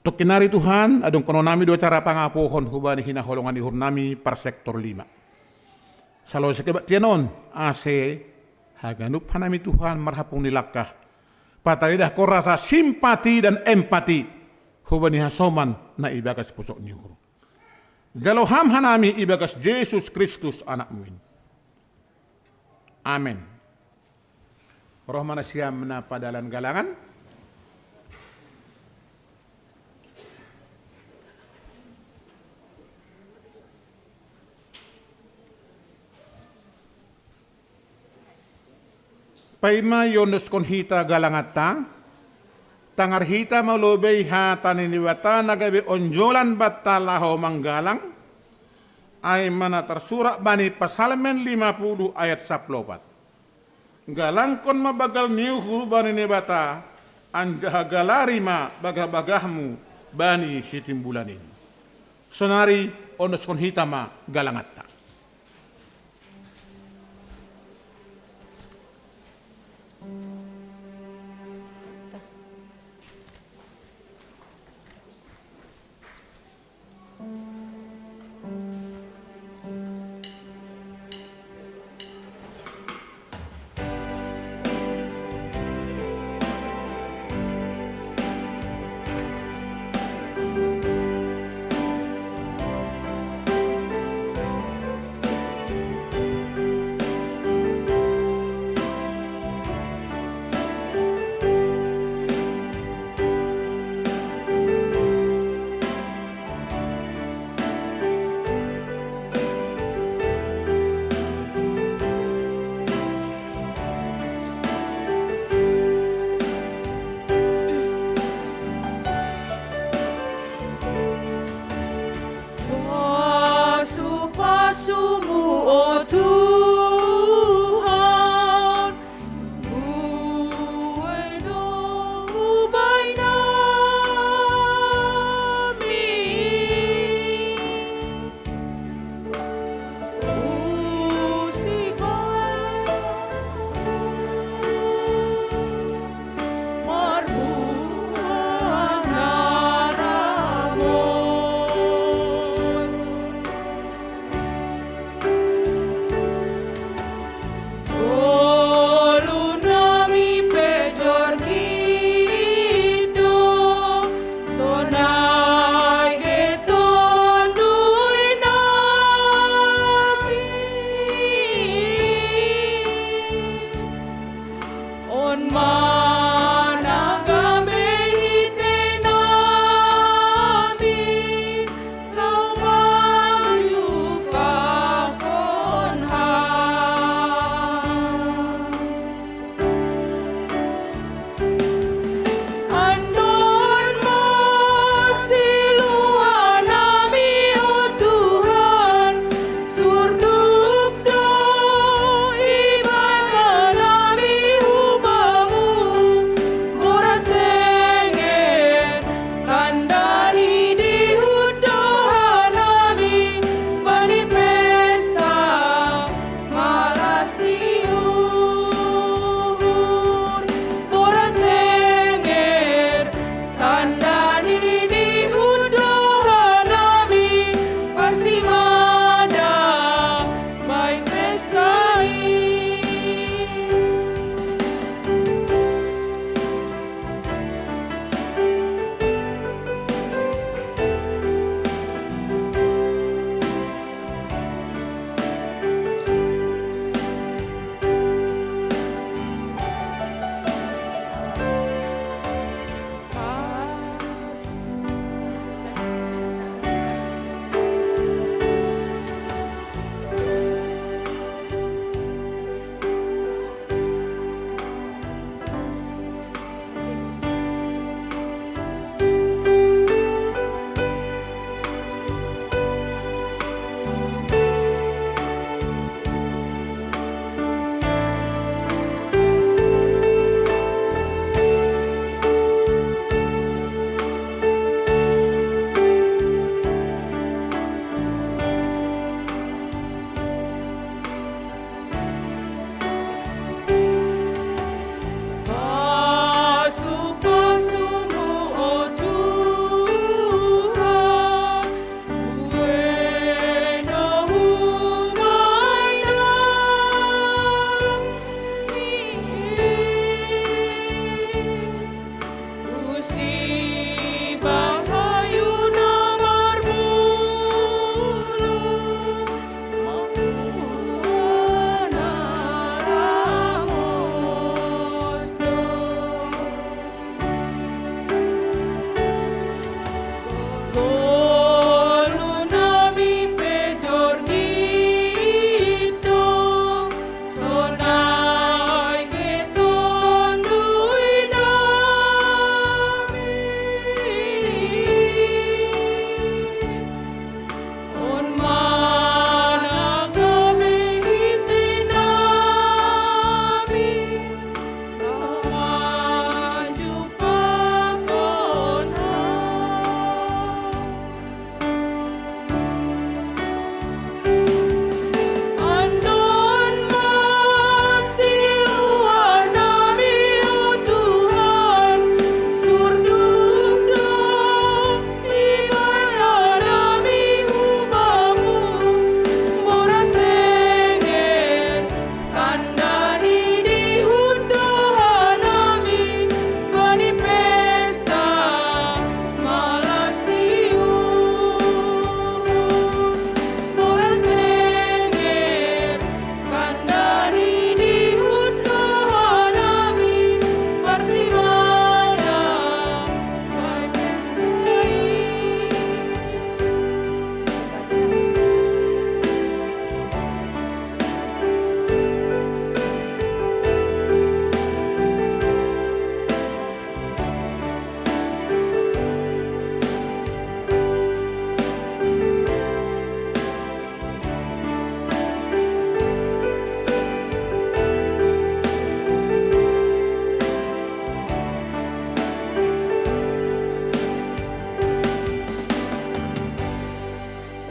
Tokkin nari Tuhan, adong kono nami do acara pangapohon hubani hinaholongan ihur nami par sektor lima. Salose kebaktian on, ase haganup hanami Tuhan marhapung ni langkah. Pataridah ko rasa simpati dan empati hubani hasoman na ibagas pusok ni uhur. Jalo ham hanami ibagas Jesus Kristus anakmu in. Amen. Roh mana siam na padalan galangan. Paima iondoskon hita galanganta, tangar hita malobei hata ni Debata na gabe onjolan banta laho manggalang, ai mana tarsurak bani Pasalmen lima puluh ayat saplopat. Galangkon ma bagal ni uhur bani Debata, anjaha galari ma bagah-bagahmu bani sitimbulan in. Sonari ondoskon hita ma galanganta. Pasu-pasumu, o Tuhan, buena baina mi. On manang gabe hite nami, laho manjumpa-Kon Ham. Andon ma siluanami, o Tuhan, surduk do ibaga nami hu-Bamu.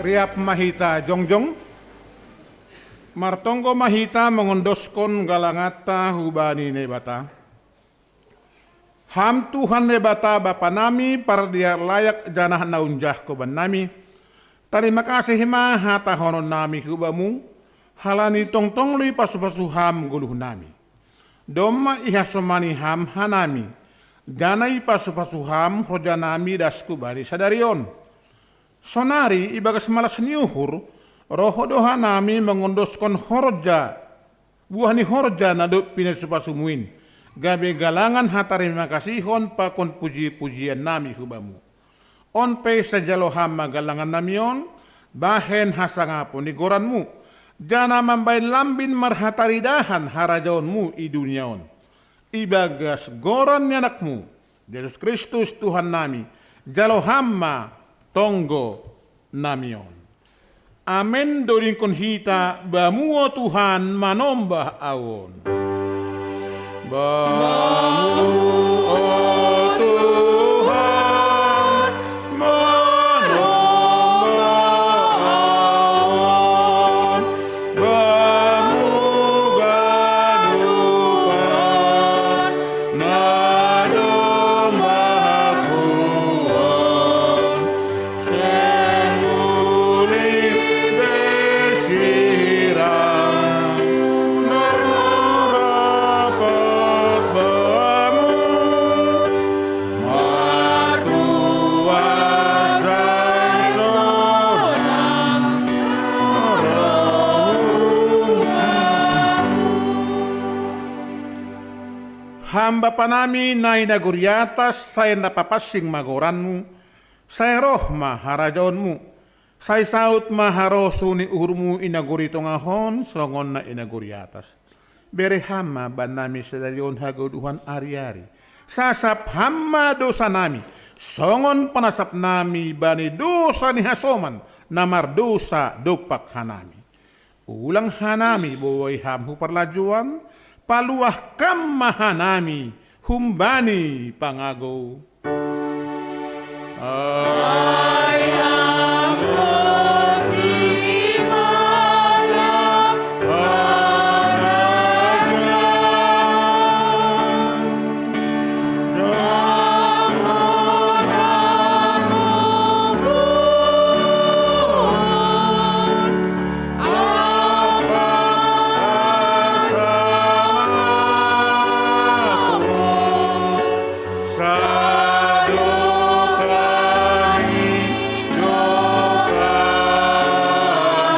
Rap ma hita jongjong, martonggo ma hita mangondoskon galanganta hubani Naibata. Ham Tuhan Naibata Bapa nami, pardear layak janah na unjah Ho bannami, tarima kasih ma hatahonon nami hu Bamu, halani tongtong do ipasu-pasu Ham goluh nami. Domma ihasomani Ham hanami, janah ipasu-pasu Ham horja nami das hubani sadari on. Sonari ibagas malas ni uhur, roh do hanami mangondoskon horja, buah ni horja na dob pinasu-pasumu in, gabe galangan hatarima kasihon pakon puji-pujian nami hu Bamu. On pe sai jalo Ham ma galangan nami on, bahen hasangapon ni goranMu, janah mambahen lambin marhataridahan harajaonMu i dunia on. Ibagas goran ni AnakMu, Jesus Kristus Tuhan nami, jalo Ham ma tonggo nami on. Amen. Dodingkon hita, Bamu o Tuhan, manombah Ahu on. Bamu o Tuhan, manombah Ahu on. Bamu ganupan na dombahku on, seng uli be sirang, na rap Bamu markuasa sonang. Ham Bapa nami na i nagori atas, sai na papansing ma goranMu, sai roh ma harajaonMu, sai saut ma harosuh ni uhurMu i nagori tongah on songon na i nagori atas. Bere Ham ma bannami sadari on hagoluhan ari-ari. Sasap Ham ma dousa nami, songon panasap nami bani dousa ni hasoman na mardousa dompak hanami. Ulang hanami boi Ham hu parlajouan, paluah Kam ma hanami humbani pangagou. Ai Ham do sipata, harajaon, dohot agogoon, ampa hasangapon, sadokah ni dokah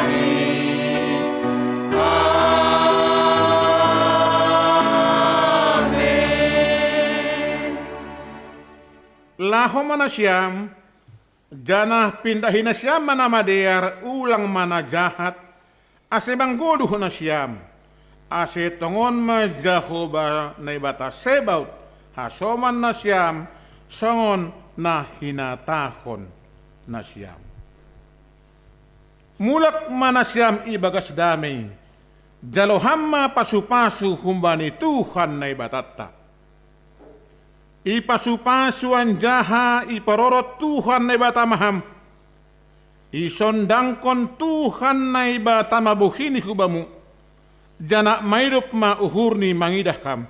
ni. Amen. Laho ma nasiam, janah pindahi nasiam ma na madear, ulang ma na jahat, ase manggoluh nasiam, ase tongon ma Jahowa Naibata Sebaot hasoman nasiam, songon na hinatahon nasiam. Mulak ma nasiam ibagas damei, jalo Ham ma pasu-pasu humbani Tuhan Naibatanta. Ipasu-pasu anjaha iparorot Tuhan Naibata ma Ham. Isondangkon Tuhan Naibata ma bohini hu Bamu, janah maidop ma uhurni mangidah Ham.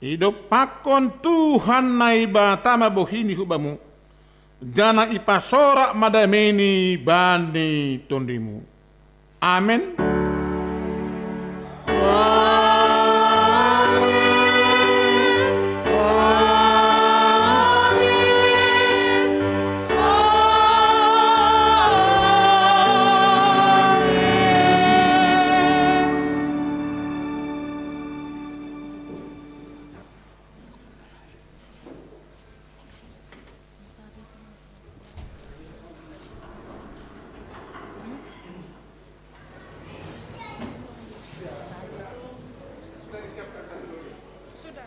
Idompakkon Tuhan Naibata ma bohini hu Bamu, janah ipasorak ma dameini bani tondiMu. Amen. Sudah.